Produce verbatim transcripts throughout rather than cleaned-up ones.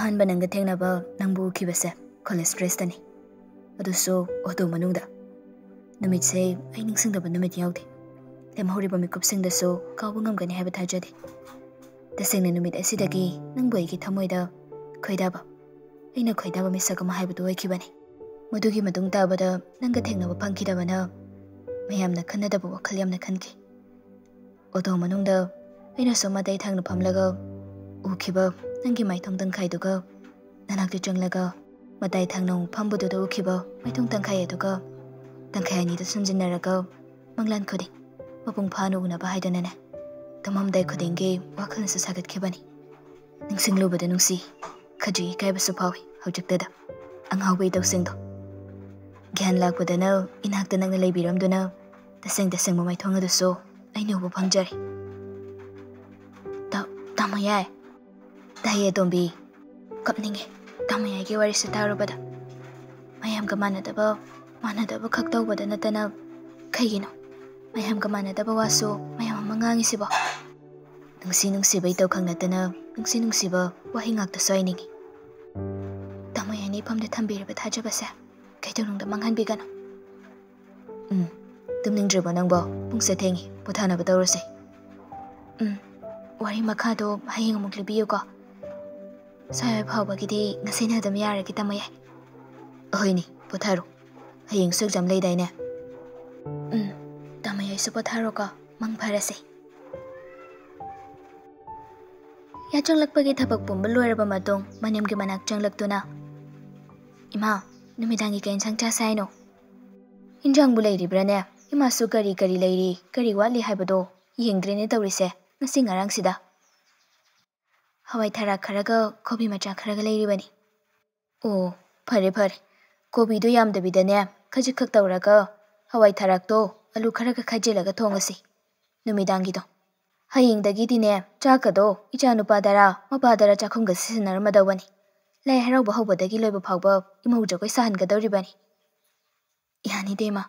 ꯑꯍꯥꯟꯕ ꯅꯪꯒ ꯊꯦꯡꯅꯕ ꯅꯪꯕꯨ ꯎꯈꯤꯕꯁꯦ ꯀꯣꯂꯦꯖ ꯗ꯭ꯔꯦꯁꯇꯅꯤ, ꯑꯗꯨꯁꯨ ꯑꯣꯇꯣ ꯃꯅꯨꯡꯗ꯫ ꯅꯨꯃꯤꯠꯁꯦ ꯑꯩ ꯅꯤꯡꯁꯤꯡꯗꯕ ꯅꯨꯃꯤꯠ ꯌꯥꯎꯗꯦ꯫ ꯂꯦꯝꯍꯧꯔꯤꯕ ꯃꯤꯀꯨꯞꯁꯤꯡꯗꯁꯨ ꯀꯥꯎꯕ ꯉꯝꯒꯅꯤ ꯍꯥꯏꯕ ꯊꯥꯖꯗꯦ꯫ ꯇꯁꯦꯡꯅ ꯅꯨꯃꯤꯠ ꯑꯁꯤꯗꯒꯤ ꯅꯪꯕꯨ ꯑꯩꯒꯤ ꯊꯃꯣꯏꯗ ꯈꯣꯏꯗꯥꯕ, ꯑꯩꯅ ꯈꯣꯏꯗꯥꯕ ꯃꯤꯁꯛ ꯑꯃ ꯍꯥꯏꯕꯗꯨ ꯑꯣꯏꯈꯤꯕꯅꯤ꯫ ꯃꯗꯨꯒꯤ ꯃꯇꯨꯡ ꯇꯥꯕꯗ ꯅꯪꯒ ꯊꯦꯡꯅꯕ ꯐꯪꯈꯤꯗꯕꯅ ꯃꯌꯥꯝꯅ ꯈꯟꯅꯗꯕ ꯋꯥꯈꯜ ꯌꯥꯝꯅ ꯈꯟꯈꯤ꯫ ꯑꯣꯇꯣ ꯃꯅꯨꯡꯗ ꯑꯩꯅ ꯁꯨꯝ ꯃꯇꯩ ꯊꯪꯅ ꯐꯝꯂꯒ ꯎꯈꯤꯕ ꯅꯪꯒꯤ ꯃꯥꯏꯊꯣꯡ ꯇꯪꯈꯥꯏꯗꯨꯒ, ꯅꯅꯥꯛꯇ ꯆꯪꯂꯒ ꯃꯇꯥꯏ ꯊꯪꯅ ꯑꯃꯨꯛ ꯐꯝꯕꯗꯨꯗ ꯎꯈꯤꯕ ꯃꯥꯏꯊꯣꯡ ꯇꯪꯈꯥꯏ ꯑꯗꯨꯒ, ꯇꯪꯈꯥꯏ ꯑꯅꯤꯗꯨ ꯁꯝꯖꯤꯟꯅꯔꯒ, ꯃꯪꯂꯥꯟ ꯈꯨꯗꯤꯡ ꯃꯄꯨꯡ ꯐꯥꯅ ꯎꯅꯕ ꯍꯥꯏꯗꯨꯅꯅꯦ, ꯇꯨꯝꯃꯝꯗꯥꯏ ꯈꯨꯗꯤꯡꯒꯤ ꯋꯥꯈꯜꯅꯁꯨ ꯁꯥꯒꯠꯈꯤꯕꯅꯤ꯫ ꯅꯤꯡꯁꯤꯡꯂꯨꯕꯗ ꯅꯨꯡꯁꯤ, ꯈꯖꯤꯛ ꯏꯀꯥꯏꯕꯁꯨ ꯐꯥꯎꯏ ꯍꯧꯖꯤꯛꯇꯗ꯫ ꯑꯉꯥꯎꯕ ꯏꯇꯧꯁꯤꯡꯗꯣ꯫ ꯒ꯭ꯌꯥꯟ ꯂꯥꯛꯄꯗꯅ ꯏꯅꯥꯛꯇ ꯅꯪꯅ ꯂꯩꯕꯤꯔꯝꯗꯨꯅ, ꯇꯁꯦꯡ ꯇꯁꯦꯡꯕ ꯃꯥꯏꯊꯣꯡ ꯑꯗꯨꯁꯨ ꯑꯩꯅ ꯎꯕ ꯐꯪꯖꯔꯦ꯫ ꯇꯥ-, ꯇꯥꯃꯣ ꯌꯥꯏ꯫ ꯇꯥꯏꯌꯦ ꯇꯣꯝꯕꯤ꯫ ꯀꯞꯅꯤꯡꯉꯦ ꯇꯥꯃꯣ ꯌꯥꯏꯒꯤ ꯋꯥꯔꯤꯁꯦ ꯇꯥꯔꯨꯕꯗ꯫ ꯃꯌꯥꯝꯒ ꯃꯥꯟꯅꯗꯕ, ꯃꯥꯟꯅꯗꯕ ꯈꯛ ꯇꯧꯕꯗ ꯅꯠꯇꯅ ꯀꯩꯒꯤꯅꯣ ꯃꯌꯥꯝꯒ ꯃꯥꯟꯅꯗꯕ ꯋꯥꯁꯨ ꯃꯌꯥꯝ ꯑꯃ ꯉꯥꯡꯉꯤꯁꯤꯕꯣ? ꯅꯨꯡꯁꯤ ꯅꯨꯡꯁꯤꯕ ꯏꯇꯧ ꯈꯛ ꯅꯠꯇꯅ ꯅꯨꯡꯁꯤ ꯅꯨꯡꯁꯤꯕ ꯋꯥꯍꯩ ꯉꯥꯛꯇꯁꯨ ꯍꯥꯏꯅꯤꯡꯉꯤ꯫ ꯇꯥꯃꯣ ꯌꯥꯏꯅ ꯏꯐꯝꯗ ꯊꯝꯕꯤꯔꯤꯕ ꯊꯥꯖꯕꯁꯦ ꯀꯩꯗꯧꯅꯨꯡꯗ ꯃꯥꯡꯍꯟꯕꯤꯒꯅꯨ꯫ ꯎꯝ, ꯇꯨꯝꯅꯤꯡꯗ꯭ꯔꯤꯕꯣ ꯅꯪꯕꯣ? ꯄꯨꯡꯁꯦ ꯊꯦꯡꯉꯤ, ꯄꯣꯊꯥꯅꯕ ꯇꯧꯔꯁꯦ꯫ ꯎꯝ, ꯋꯥꯔꯤ ꯃꯈꯥꯗꯣ ꯍꯌꯦꯡ ꯑꯃꯨꯛ ꯂꯤꯕꯤꯌꯨꯀꯣ꯫ ꯁ꯭ꯋꯥꯏ ꯐꯥꯎꯕꯒꯤꯗꯤ ꯉꯁꯤꯅ ꯑꯗꯨꯝ ꯌꯥꯔꯒꯦ ꯇꯥꯃꯣ ꯌꯥꯏ꯫ ꯑꯍꯣꯏꯅꯦ, ꯄꯣꯊꯥꯔꯣ꯫ ꯍꯌꯦꯡꯁꯨ ꯑꯦꯛꯖꯥꯝ ꯂꯩꯗꯥꯏꯅꯦ? ꯎꯝ, ꯇꯥꯃꯣ ꯌꯥꯏꯁꯨ ꯄꯣꯊꯥꯔꯣꯀꯣ꯫ ꯃꯪ ꯐꯔꯁꯦ꯫ ꯌꯥꯆꯪꯂꯛꯄꯒꯤ ꯊꯕꯛ ꯄꯨꯝꯕ ꯂꯣꯏꯔꯕ ꯃꯇꯨꯡ ꯃꯅꯦꯝꯒꯤ ꯃꯅꯥꯛ ꯆꯪꯂꯛꯇꯨꯅ, "ꯏꯃꯥ, ꯅꯨꯃꯤꯗꯥꯡꯒꯤ ꯀꯩ ꯏꯟꯁꯥꯡ ꯆꯥꯁꯦ ꯍꯥꯏꯅꯣ?" "ꯏꯟꯖꯥꯡꯕꯨ ꯂꯩꯔꯤꯕ꯭ꯔꯥꯅꯦ? ꯏꯃꯥꯁꯨ ꯀꯔꯤ ꯀꯔꯤ ꯂꯩꯔꯤ, ꯀꯔꯤ ꯋꯥꯠꯂꯤ ꯍꯥꯏꯕꯗꯣ ꯌꯦꯡꯗ꯭ꯔꯦꯅꯦ ꯇꯧꯔꯤꯁꯦ ꯉꯁꯤ ꯉꯔꯥꯡꯁꯤꯗ꯫ ꯍꯋꯥꯏ ꯊꯔꯥꯛ ꯈꯔꯒ ꯀꯣꯕꯤ ꯃꯆꯥ ꯈꯔꯒ ꯂꯩꯔꯤꯕꯅꯤ꯫" "ꯑꯣ, ꯐꯔꯦ ꯐꯔꯦ꯫ ꯀꯣꯕꯤꯗꯣ ꯌꯥꯝꯗꯕꯤꯗꯅꯦ, ꯈꯖꯤꯛꯈꯛ ꯇꯧꯔꯒ ꯍꯋꯥꯏ ꯊꯔꯥꯛꯇꯣ ꯑꯂꯨ ꯈꯔꯒ ꯈꯥꯏꯖꯤꯜꯂꯒ ꯊꯣꯡꯉꯁꯤ ꯅꯨꯃꯤꯗꯥꯡꯒꯤꯗꯣ꯫ ꯍꯌꯦꯡꯗꯒꯤꯗꯤꯅꯦ, ꯆꯥꯛꯀꯗꯣ ꯏꯆꯥ ꯅꯨꯄꯥꯗꯔꯥ ꯃꯄꯥꯗꯔꯥ ꯆꯥꯛꯈꯨꯝꯒ ꯁꯤꯖꯤꯟꯅꯔꯝꯃꯗꯧꯕꯅꯤ꯫ ꯂꯥꯏ ꯍꯔꯥꯎꯕ ꯍꯧꯕꯗꯒꯤ ꯂꯣꯏꯕ ꯐꯥꯎꯕ ꯏꯃꯧ ꯖꯒꯣꯏ ꯁꯥꯍꯟꯒꯗꯧꯔꯤꯕꯅꯤ꯫" "ꯌꯥꯅꯤꯗ ꯏꯃꯥ,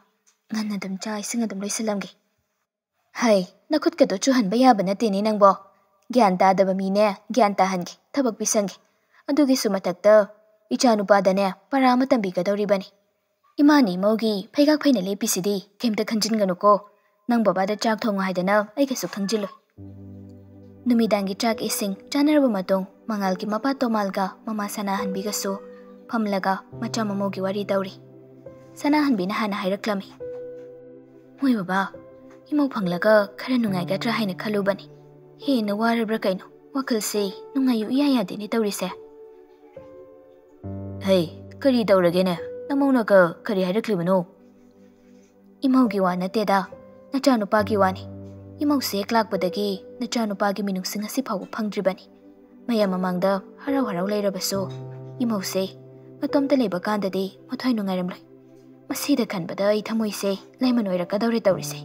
ꯉꯟꯅ ꯑꯗꯨꯝ ꯆꯥꯛ ꯏꯁꯤꯡ ꯑꯗꯨꯝ ꯂꯣꯏꯁꯤꯜꯂꯝꯒꯦ꯫" "ꯍꯩ, ꯅꯈꯨꯠꯀꯗꯣ ꯆꯨꯍꯟꯕ ꯌꯥꯕ ꯅꯠꯇꯦꯅꯦ ꯅꯪꯕꯣ꯫ ꯒ꯭ꯌꯥꯟ ꯇꯥꯗꯕ ꯃꯤꯅꯦ, ꯒ꯭ꯌꯥꯟ ꯇꯥꯍꯟꯒꯦ, ꯊꯕꯛ ꯄꯤꯁꯟꯒꯦ꯫ ꯑꯗꯨꯒꯤꯁꯨ ꯃꯊꯛꯇ ꯏꯆꯥꯅꯨꯄꯥꯗꯅꯦ ꯄꯔꯥ ꯑꯃ ꯇꯝꯕꯤꯒꯗꯧꯔꯤꯕꯅꯤ꯫ ꯏꯃꯥꯅ ꯏꯃꯧꯒꯤ ꯐꯩꯒꯥꯛ ꯐꯩꯅ ꯂꯦꯞꯄꯤꯁꯤꯗꯤ ꯀꯩꯝꯇ ꯈꯟꯖꯤꯟꯒꯅꯨꯀꯣ꯫ ꯅꯪ ꯕꯕꯥꯗ ꯆꯥꯛ ꯊꯣꯡꯉꯨ ꯍꯥꯏꯗꯅ ꯑꯩ ꯀꯩꯁꯨ ꯈꯪꯖꯤꯜꯂꯣꯏ꯫ ꯅꯨꯃꯤꯗꯥꯡꯒꯤ ꯆꯥꯛ ꯏꯁꯤꯡ ꯆꯥꯅꯔꯕ ꯃꯇꯨꯡ, ꯃꯉꯥꯜꯒꯤ ꯃꯄꯥ ꯇꯣꯃꯥꯜꯒ ꯃꯃꯥ ꯁꯅꯥꯍꯟꯕꯤꯒꯁꯨ ꯐꯝꯂꯒ ꯃꯆꯥ ꯃꯃꯧꯒꯤ ꯋꯥꯔꯤ ꯇꯧꯔꯤ꯫ ꯁꯅꯥꯍꯟꯕꯤꯅ ꯍꯥꯟꯅ ꯍꯥꯏꯔꯛꯂꯝꯃꯤ꯫ "ꯃꯣꯏ ꯕꯕꯥ, ꯏꯃꯧ ꯐꯪꯂꯒ ꯈꯔ ꯅꯨꯡꯉꯥꯏꯒꯗ꯭ꯔꯥ ꯍꯥꯏꯅ ꯈꯜꯂꯨꯕꯅꯤ꯫ ꯍꯦꯟꯅ ꯋꯥꯔꯕ꯭ꯔꯥ ꯀꯩꯅꯣ, ꯋꯥꯈꯜꯁꯦ ꯅꯨꯡꯉꯥꯏꯌꯨ ꯏꯌꯥ ꯌꯥꯗꯦꯅꯦ ꯇꯧꯔꯤꯁꯦ꯫" "ꯍꯩ, ꯀꯔꯤ ꯇꯧꯔꯒꯦꯅꯦ? ꯅꯃꯧꯅꯒ ꯀꯔꯤ ꯍꯥꯏꯔꯛꯂꯤꯕꯅꯣ?" "ꯏꯃꯧꯒꯤ ꯋꯥ ꯅꯠꯇꯦꯗ, ꯅꯆꯥꯅꯨꯄꯥꯒꯤ ꯋꯥꯅꯤ꯫ ꯏꯃꯧꯁꯦ ꯍꯦꯛ ꯂꯥꯛꯄꯗꯒꯤ ꯅꯆꯥꯅꯨꯄꯥꯒꯤ ꯃꯤꯅꯨꯡꯁꯤ ꯉꯁꯤ ꯐꯥꯎꯕ ꯐꯪꯗ꯭ꯔꯤꯕꯅꯤ꯫ ꯃꯌꯥꯝ ꯃꯃꯥꯡꯗ ꯍꯔꯥꯎ ꯍꯔꯥꯎ ꯂꯩꯔꯕꯁꯨ, ꯏꯃꯧꯁꯦ ꯃꯇꯣꯝꯇ ꯂꯩꯕ ꯀꯥꯟꯗꯗꯤ ꯃꯊ꯭ꯋꯥꯏ ꯅꯨꯡꯉꯥꯏꯔꯝꯂꯣꯏ꯫ ꯃꯁꯤꯗ ꯈꯟꯕꯗ ꯑꯩ ꯊꯃꯣꯏꯁꯦ ꯂꯩꯃꯟ ꯑꯣꯏꯔꯛꯀꯗꯧꯔꯦ ꯇꯧꯔꯤꯁꯦ꯫"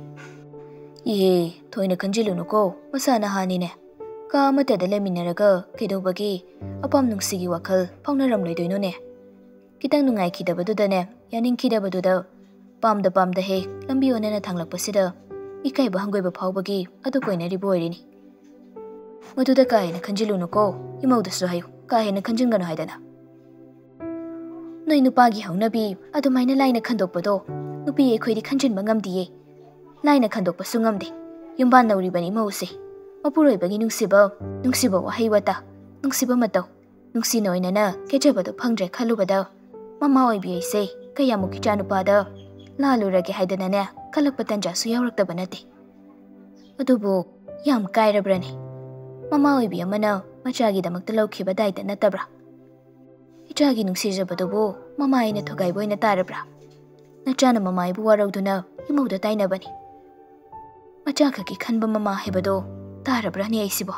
"ꯏꯍꯦ, ꯊꯣꯏꯅ ꯈꯟꯖꯤꯜꯂꯨꯅꯨꯀꯣ, ꯃꯁꯥ ꯅꯍꯥꯅꯤꯅꯦ꯫ ꯀꯥ ꯑꯃꯠꯇꯗ ꯂꯩꯃꯤꯟꯅꯔꯒ ꯀꯩꯗꯧꯕꯒꯤ ꯑꯄꯥꯝ ꯅꯨꯡꯁꯤꯒꯤ ꯋꯥꯈꯜ ꯐꯥꯎꯅꯔꯝꯂꯣꯏꯗꯣꯏꯅꯣꯅꯦ? ꯈꯤꯇꯪ ꯅꯨꯡꯉꯥꯏꯈꯤꯗꯕꯗꯨꯗꯅꯦ, ꯌꯥꯅꯤꯡꯈꯤꯗꯕꯗꯨꯗ, ꯄꯥꯝꯗ ꯄꯥꯝꯗ ꯍꯦꯛ ꯂꯝꯕꯤ ꯑꯣꯟꯅꯅ ꯊꯥꯡꯂꯛꯄꯁꯤꯗ ꯏꯀꯥꯏꯕ ꯍꯪꯒꯣꯏꯕ ꯐꯥꯎꯕꯒꯤ ꯑꯗꯨ ꯀꯣꯏꯅꯔꯤꯕ ꯑꯣꯏꯔꯤꯅꯤ꯫ ꯃꯗꯨꯗ ꯀꯥ ꯍꯦꯟꯅ ꯈꯟꯖꯤꯜꯂꯨꯅꯨꯀꯣ, ꯏꯃꯧꯗꯁꯨ ꯍꯥꯏꯌꯨ, ꯀꯥ ꯍꯦꯟꯅ ꯈꯟꯖꯤꯟꯒꯅꯨ ꯍꯥꯏꯗꯅ꯫" "ꯅꯣꯏ ꯅꯨꯄꯥꯒꯤ ꯍꯧꯅꯕꯤ ꯑꯗꯨꯃꯥꯏꯅ ꯂꯥꯏꯅ ꯈꯟꯗꯣꯛꯄꯗꯣ ꯅꯨꯄꯤ ꯑꯩꯈꯣꯏꯗꯤ ꯈꯟꯖꯤꯟꯕ ꯉꯝꯗꯤꯌꯦ꯫ ꯂꯥꯏꯅ ꯈꯟꯗꯣꯛꯄꯁꯨ ꯉꯝꯗꯦ꯫ ꯌꯨꯝꯕꯥꯟ ꯅꯧꯔꯤꯕꯅꯤ ꯃꯧꯁꯦ꯫ ꯃꯄꯨꯔꯣꯏꯕꯒꯤ ꯅꯨꯡꯁꯤꯕ, ꯅꯨꯡꯁꯤꯕ ꯋꯥꯍꯩ ꯋꯥꯇꯥ, ꯅꯨꯡꯁꯤꯕ ꯃꯇꯧ, ꯅꯨꯡꯁꯤ ꯅꯣꯏꯅꯅ ꯀꯦꯖꯕꯗꯣ ꯐꯪꯗ꯭ꯔꯦ ꯈꯜꯂꯨꯕꯗ, ꯃꯃꯥ ꯑꯣꯏꯕꯤ ꯑꯩꯁꯦ ꯀꯌꯥꯃꯨꯛ ꯏꯆꯥꯅꯨꯄꯥꯗ ꯂꯥꯜꯂꯨꯔꯒꯦ ꯍꯥꯏꯗꯅꯅꯦ ꯈꯜꯂꯛꯄ ꯇꯟꯖꯥꯁꯨ ꯌꯥꯎꯔꯛꯇꯕ ꯅꯠꯇꯦ꯫ ꯑꯗꯨꯕꯨ ꯌꯥꯝ ꯀꯥꯏꯔꯕ꯭ꯔꯅꯦ? ꯃꯃꯥ ꯑꯣꯏꯕꯤ ꯑꯃꯅ ꯃꯆꯥꯒꯤꯗꯃꯛꯇ ꯂꯧꯈꯤꯕ ꯗꯥꯏꯇ ꯅꯠꯇꯕ꯭ꯔꯥ? ꯏꯆꯥꯒꯤ ꯅꯨꯡꯁꯤꯖꯕꯗꯨꯕꯨ ꯃꯃꯥ ꯑꯩꯅ ꯊꯨꯒꯥꯏꯕ ꯑꯣꯏꯅ ꯇꯥꯔꯕ꯭ꯔꯥ? ꯅꯆꯥꯅ ꯃꯃꯥ ꯑꯩꯕꯨ ꯋꯥꯔꯧꯗꯨꯅ ꯏꯃꯧꯗ ꯇꯥꯏꯅꯕꯅꯤ꯫ ꯃꯆꯥ ꯈꯛꯀꯤ ꯈꯟꯕ ꯃꯃꯥ ꯍꯥꯏꯕꯗꯣ ꯇꯥꯔꯕ꯭ꯔꯥꯅꯦ ꯑꯩꯁꯤꯕꯣ?"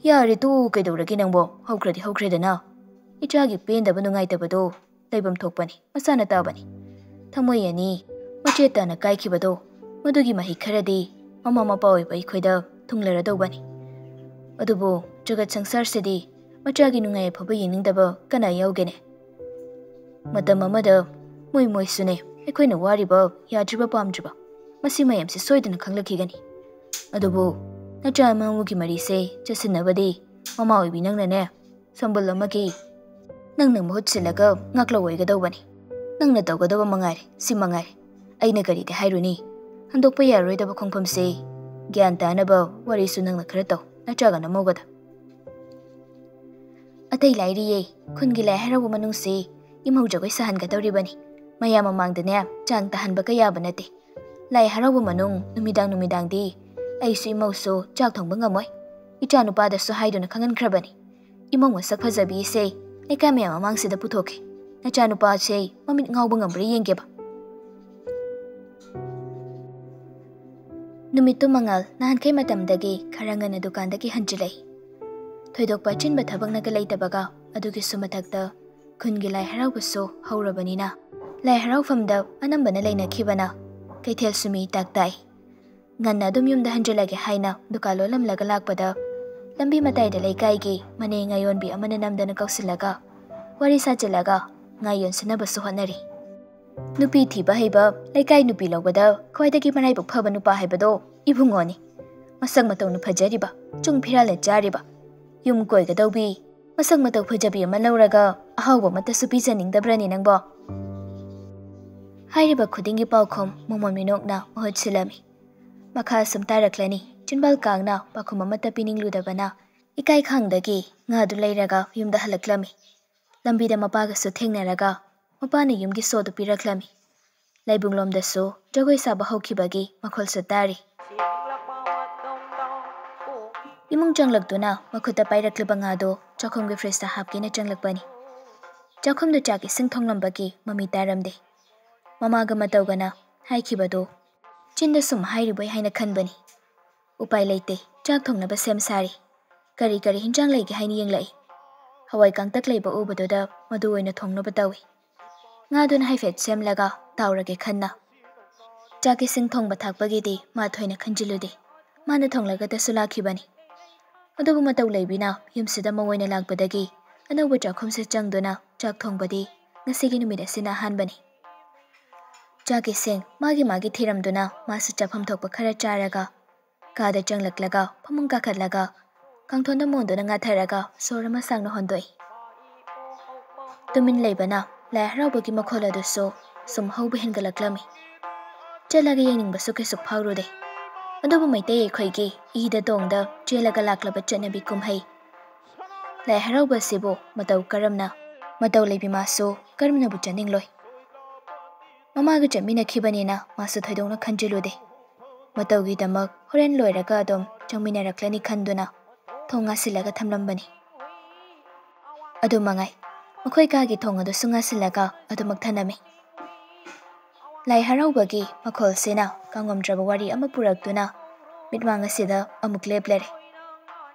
"ꯌꯥꯔꯦ, ꯇꯣꯛꯑꯣ, ꯀꯩꯗꯧꯔꯒꯦ ꯅꯪꯕꯣ? ꯍꯧꯈ꯭ꯔꯗꯤ ꯍꯧꯈ꯭ꯔꯦꯗꯅ꯫ ꯏꯆꯥꯒꯤ ꯄꯦꯟꯗꯕ ꯅꯨꯡꯉꯥꯏꯇꯕꯗꯣ ꯂꯩꯐꯝ ꯊꯣꯛꯄꯅꯤ, ꯃꯁꯥꯅ ꯇꯥꯕꯅꯤ꯫ ꯊꯃꯣꯏ ꯑꯅꯤ ꯃꯆꯦꯠ ꯇꯥꯅ ꯀꯥꯏꯈꯤꯕꯗꯣ, ꯃꯗꯨꯒꯤ ꯃꯍꯩ ꯈꯔꯗꯤ ꯃꯃꯥ ꯃꯄꯥ ꯑꯣꯏꯕ ꯑꯩꯈꯣꯏꯗ ꯊꯨꯡꯂꯔꯗꯧꯕꯅꯤ꯫ ꯑꯗꯨꯕꯨ ꯖꯒꯠ ꯁꯪꯁꯥꯔꯁꯤꯗꯤ ꯃꯆꯥꯒꯤ ꯅꯨꯡꯉꯥꯏ ꯑꯐꯕ ꯌꯦꯡꯅꯤꯡꯗꯕ ꯀꯅꯥ ꯌꯥꯎꯒꯦꯅꯦ? ꯃꯇꯝ ꯑꯃꯗ ꯃꯣꯏ ꯃꯣꯏꯁꯨꯅꯦ ꯑꯩꯈꯣꯏꯅ ꯋꯥꯔꯤꯕ, ꯌꯥꯗ꯭ꯔꯤꯕ, ꯄꯥꯝꯗ꯭ꯔꯤꯕ, ꯃꯁꯤ ꯃꯌꯥꯝꯁꯦ ꯁꯣꯏꯗꯅ ꯈꯪꯂꯛꯈꯤꯒꯅꯤ꯫ ꯑꯗꯨꯕꯨ ꯅꯆꯥ ꯃꯃꯧꯒꯤ ꯃꯔꯤꯁꯦ ꯆꯠꯁꯤꯟꯅꯕꯗꯤ ꯃꯃꯥ ꯑꯣꯏꯕꯤ ꯅꯪꯅꯅꯦ, ꯁꯝꯕꯜ ꯑꯃꯒꯤ ꯅꯪꯅ ꯃꯍꯨꯠ ꯁꯤꯜꯂꯒ ꯉꯥꯛꯂꯧ ꯑꯣꯏꯒꯗꯧꯕꯅꯤ꯫ ꯅꯪꯅ ꯇꯧꯒꯗꯕ ꯃꯉꯥꯏꯔꯦ, ꯁꯤ ꯃꯉꯥꯏꯔꯦ꯫ ꯑꯩꯅ ꯀꯔꯤꯗꯤ ꯍꯥꯏꯔꯨꯅꯤ? ꯍꯟꯗꯣꯛꯄ ꯌꯥꯔꯣꯏꯗꯕ ꯈꯣꯡꯐꯝꯁꯦ꯫ ꯒ꯭ꯌꯥꯟ ꯇꯥꯅꯕ ꯋꯥꯔꯤꯁꯨ ꯅꯪꯅ ꯈꯔ ꯇꯧ, ꯅꯠꯇ꯭ꯔꯒ ꯅꯃꯧꯒꯗ꯫ ꯑꯇꯩ ꯂꯥꯏꯔꯤꯌꯦ, ꯈꯨꯟꯒꯤ ꯂꯥꯏ ꯍꯔꯥꯎꯕ ꯃꯅꯨꯡꯁꯤ ꯏꯃꯧ ꯖꯒꯣꯏ ꯁꯥꯍꯟꯒꯗꯧꯔꯤꯕꯅꯤ꯫ ꯃꯌꯥꯝ ꯃꯃꯥꯡꯗꯅꯦ ꯆꯥꯡ ꯇꯥꯍꯟꯕ ꯀꯌꯥꯕ ꯅꯠꯇꯦ꯫ ꯂꯥꯏ ꯍꯔꯥꯎꯕ ꯃꯅꯨꯡ ꯅꯨꯃꯤꯗꯥꯡ ꯅꯨꯃꯤꯗꯥꯡꯗꯤ ꯑꯩꯁꯨ ꯏꯃꯧꯁꯨ ꯆꯥꯛ ꯊꯣꯡꯕ ꯉꯝꯃꯣꯏ꯫ ꯏꯆꯥ ꯅꯨꯄꯥꯗꯁꯨ ꯍꯥꯏꯗꯨꯅ ꯈꯪꯍꯟꯈ꯭ꯔꯕꯅꯤ꯫ ꯏꯃꯧ ꯃꯁꯛ ꯐꯖꯕꯤꯁꯦ ꯂꯩꯀꯥꯏ ꯃꯌꯥꯝ ꯃꯃꯥꯡꯁꯤꯗ ꯄꯨꯊꯣꯛꯀꯦ꯫ ꯅꯆꯥꯅꯨꯄꯥꯁꯦ ꯃꯃꯤꯠ ꯉꯥꯎꯕ ꯉꯝꯕ꯭ꯔꯥ ꯌꯦꯡꯒꯦꯕ꯫ ꯅꯨꯃꯤꯠꯇꯨ ꯃꯉꯥꯜ ꯅꯍꯥꯟꯈꯩ ꯃꯇꯝꯗꯒꯤ ꯈꯔ ꯉꯟꯅ ꯗꯨꯀꯥꯟꯗꯒꯤ ꯍꯟꯖꯤꯜꯂꯛꯏ꯫ ꯊꯣꯏꯗꯣꯛꯄ ꯑꯆꯤꯟꯕ ꯊꯕꯛꯅꯒ ꯂꯩꯇꯕꯒ, ꯑꯗꯨꯒꯤꯁꯨ ꯃꯊꯛꯇ ꯈꯨꯟꯒꯤ ꯂꯥꯏ ꯍꯔꯥꯎꯕꯁꯨ ꯍꯧꯔꯕꯅꯤꯅ ꯂꯥꯏ ꯍꯔꯥꯎꯐꯝꯗ ꯑꯅꯝꯕꯅ ꯂꯩꯅꯈꯤꯕꯅ ꯀꯩꯊꯦꯜꯁꯨ ꯃꯤ ꯇꯥꯛ ꯇꯥꯏ꯫ ꯉꯟꯅ ꯑꯗꯨꯝ ꯌꯨꯝꯗ ꯍꯟꯖꯤꯜꯂꯒꯦ ꯍꯥꯏꯅ ꯗꯨꯀꯥꯟ ꯂꯣꯜꯂꯝꯂꯒ ꯂꯥꯛꯄꯗ, ꯂꯝꯕꯤ ꯃꯇꯥꯏꯗ ꯂꯩꯀꯥꯏꯒꯤ ꯃꯅꯦ ꯉꯥꯌꯣꯟꯕꯤ ꯑꯃꯅ ꯅꯝꯗꯅ ꯀꯧꯁꯤꯜꯂꯒ ꯋꯥꯔꯤ ꯁꯥꯖꯤꯜꯂꯒ ꯉꯥ ꯌꯣꯟꯁꯤꯟꯅꯕꯁꯨ ꯍꯣꯠꯅꯔꯤ꯫ ꯅꯨꯄꯤ ꯊꯤꯕ ꯍꯩꯕ, ꯂꯩꯀꯥꯏ ꯅꯨꯄꯤ ꯂꯧꯕꯗ ꯈ꯭ꯋꯥꯏꯗꯒꯤ ꯃꯔꯥꯏꯕꯛ ꯐꯕ ꯅꯨꯄꯥ ꯍꯥꯏꯕꯗꯣ ꯏꯕꯨꯡꯉꯣꯅꯤ꯫ ꯃꯁꯛ ꯃꯇꯧꯅ ꯐꯖꯔꯤꯕ, ꯆꯨꯡ ꯐꯤꯔꯥꯜꯅ ꯆꯥꯔꯤꯕ, ꯌꯨꯝ ꯀꯣꯏꯒꯗꯧꯕꯤ, ꯃꯁꯛ ꯃꯇꯧ ꯐꯖꯕꯤ ꯑꯃ ꯂꯧꯔꯒ ꯑꯍꯥꯎꯕ ꯑꯃꯠꯇꯁꯨ ꯄꯤꯖꯅꯤꯡꯗꯕ꯭ꯔꯅꯤ ꯅꯪꯕꯣ? ꯍꯥꯏꯔꯤꯕ ꯈꯨꯗꯤꯡꯒꯤ ꯄꯥꯎꯈꯨꯝ ꯃꯣꯃꯣꯟ ꯃꯤꯅꯣꯛꯅ ꯃꯍꯨꯠ ꯁꯤꯜꯂꯝꯃꯤ꯫ ꯃꯈꯥ ꯁꯨꯝ ꯇꯥꯔꯛꯂꯅꯤ꯫ ꯆꯤꯟꯕꯥꯜ ꯀꯥꯡꯅ ꯄꯥꯎꯈꯨꯝ ꯑꯃꯠꯇ ꯄꯤꯅꯤꯡꯂꯨꯗꯕꯅ ꯏꯀꯥꯏ ꯈꯪꯗꯒꯤ ꯉꯥꯗꯨ ꯂꯩꯔꯒ ꯌꯨꯝꯗ ꯍꯜꯂꯛꯂꯝꯃꯤ꯫ ꯂꯝꯕꯤꯗ ꯃꯄꯥꯒꯁꯨ ꯊꯦꯡꯅꯔꯒ ꯃꯄꯥꯅ ꯌꯨꯝꯒꯤ ꯁꯣꯗꯨ ꯄꯤꯔꯛꯂꯝꯃꯤ꯫ ꯂꯩꯕꯨꯡꯂꯣꯝꯗꯁꯨ ꯖꯒꯣꯏ ꯁꯥꯕ ꯍꯧꯈꯤꯕꯒꯤ ꯃꯈꯣꯜꯁꯨ ꯇꯥꯔꯤ꯫ ꯏꯃꯨꯡ ꯆꯪꯂꯛꯇꯨꯅ ꯃꯈꯨꯠꯇ ꯄꯥꯏꯔꯛꯂꯤꯕ ꯉꯥꯗꯨ ꯆꯥꯛꯈꯨꯝꯒꯤ ꯐ꯭ꯔꯤꯖꯇ ꯍꯥꯞꯀꯦꯅ ꯆꯪꯂꯛꯄꯅꯤ꯫ ꯆꯥꯛꯈꯨꯝꯗ ꯆꯥꯛ ꯏꯁꯤꯡ ꯊꯣꯡꯂꯝꯕꯒꯤ ꯃꯃꯤ ꯇꯥꯔꯝꯗꯦ꯫ ꯃꯃꯥꯒ ꯃꯇꯧꯒꯅ ꯍꯥꯏꯈꯤꯕꯗꯨ ꯆꯤꯟꯗ ꯁꯨꯝ ꯍꯥꯏꯔꯤꯕꯣꯏ ꯍꯥꯏꯅ ꯈꯟꯕꯅꯤ꯫ ꯎꯄꯥꯏ ꯂꯩꯇꯦ, ꯆꯥꯛ ꯊꯣꯡꯅꯕ ꯁꯦꯝ ꯁꯥꯔꯤ꯫ ꯀꯔꯤ ꯀꯔꯤ ꯍꯤꯟꯖꯥꯡ ꯂꯩꯒꯦ ꯍꯥꯏꯅ ꯌꯦꯡꯂꯛꯏ꯫ ꯍꯋꯥꯏ ꯀꯥꯡꯇꯛ ꯂꯩꯕ ꯎꯕꯗꯨꯗ ꯃꯗꯨ ꯑꯣꯏꯅ ꯊꯣꯡꯅꯕ ꯇꯧꯏ꯫ ꯉꯥꯗꯨꯅ ꯍꯥꯏꯐꯦꯠ ꯁꯦꯝꯂꯒ ꯇꯥꯎꯔꯒꯦ ꯈꯟꯅ꯫ ꯆꯥꯛ ꯏꯁꯤꯡ ꯊꯣꯡꯕ ꯊꯥꯛꯄꯒꯤꯗꯤ ꯃꯥ ꯊꯣꯏꯅ ꯈꯟꯖꯤꯜꯂꯨꯗꯦ꯫ ꯃꯥꯅ ꯊꯣꯡꯂꯒꯗꯁꯨ ꯂꯥꯛꯈꯤꯕꯅꯤ꯫ ꯑꯗꯨꯕꯨ ꯃꯇꯧ ꯂꯩꯕꯤꯅ ꯌꯨꯝꯁꯤꯗ ꯃꯧ ꯑꯣꯏꯅ ꯂꯥꯛꯄꯗꯒꯤ ꯑꯅꯧꯕ ꯆꯥꯛꯈꯨꯝꯁꯦ ꯆꯪꯗꯨꯅ ꯆꯥꯛ ꯊꯣꯡꯕꯗꯤ ꯉꯁꯤꯒꯤ ꯅꯨꯃꯤꯠ ꯑꯁꯤꯅ ꯑꯍꯥꯟꯕꯅꯤ꯫ ꯆꯥꯛ ꯏꯁꯤꯡ ꯃꯥꯒꯤ ꯃꯥꯒꯤ ꯊꯤꯔꯝꯗꯨꯅ ꯃꯥꯁꯨ ꯆꯥꯐꯝ ꯊꯣꯛꯄ ꯈꯔ ꯆꯥꯔꯒ ꯀꯥꯗ ꯆꯪꯂꯛꯂꯒ ꯐꯃꯨꯡ ꯀꯥꯈꯠꯂꯒ ꯀꯥꯡꯊꯣꯟꯗ ꯃꯣꯟꯗꯨꯅ ꯉꯥꯊꯔꯒ ꯁꯣꯔ ꯑꯃ ꯁꯥꯡꯅ ꯍꯣꯟꯗꯣꯛꯏ꯫ ꯇꯨꯃꯤꯟ ꯂꯩꯕꯅ ꯂꯥꯏ ꯍꯔꯥꯎꯕꯒꯤ ꯃꯈꯣꯜ ꯑꯗꯨꯁꯨ ꯁꯨꯝ ꯍꯧꯕ ꯍꯦꯟꯒꯠꯂꯛꯂꯝꯃꯤ꯫ ꯆꯠꯂꯒ ꯌꯦꯡꯅꯤꯡꯕꯁꯨ ꯀꯩꯁꯨ ꯐꯥꯎꯔꯨꯗꯦ꯫ ꯑꯗꯨꯕꯨ ꯃꯩꯇꯩ ꯑꯩꯈꯣꯏꯒꯤ ꯏꯗ ꯇꯣꯡꯗ ꯆꯦꯜꯂꯒ ꯂꯥꯛꯂꯕ ꯆꯠꯅꯕꯤ ꯀꯨꯝꯍꯩ ꯂꯥꯏ ꯍꯔꯥꯎꯕ ꯑꯁꯤꯕꯨ ꯃꯇꯧ ꯀꯔꯝꯅ ꯃꯇꯧ ꯂꯩꯕꯤ ꯃꯥꯁꯨ ꯀꯔꯝꯅꯕꯨ ꯆꯠꯅꯤꯡꯂꯣꯏ? ꯃꯃꯥꯒ ꯆꯠꯃꯤꯟꯅꯈꯤꯕꯅꯤꯅ ꯃꯥꯁꯨ ꯊꯣꯏꯗꯣꯛꯅ ꯈꯟꯖꯤꯜꯂꯨꯗꯦ꯫ ꯃꯇꯧꯒꯤꯗꯃꯛ ꯍꯣꯔꯦꯟ ꯂꯣꯏꯔꯒ ꯑꯗꯨꯝ ꯆꯪꯃꯤꯟꯅꯔꯛꯂꯅꯤ ꯈꯟꯗꯨꯅ ꯊꯣꯡ ꯉꯥꯁꯤꯜꯂꯒ ꯊꯝꯂꯝꯕꯅꯤ꯫ ꯑꯗꯨ ꯃꯉꯥꯏ, ꯃꯈꯣꯏ ꯀꯥꯒꯤ ꯊꯣꯡ ꯑꯗꯨꯁꯨ ꯉꯥꯁꯤꯜꯂꯒ ꯑꯗꯨꯃꯛ ꯊꯅꯝꯃꯤ꯫ ꯂꯥꯏ ꯍꯔꯥꯎꯕꯒꯤ ꯃꯈꯣꯜꯁꯤꯅ ꯀꯥꯡꯉꯝꯗ꯭ꯔꯕ ꯋꯥꯔꯤ ꯑꯃ ꯄꯨꯔꯛꯇꯨꯅ ꯃꯤꯠꯃꯥꯡ ꯑꯁꯤꯗ ꯑꯃꯨꯛ ꯂꯦꯞꯂꯔꯦ꯫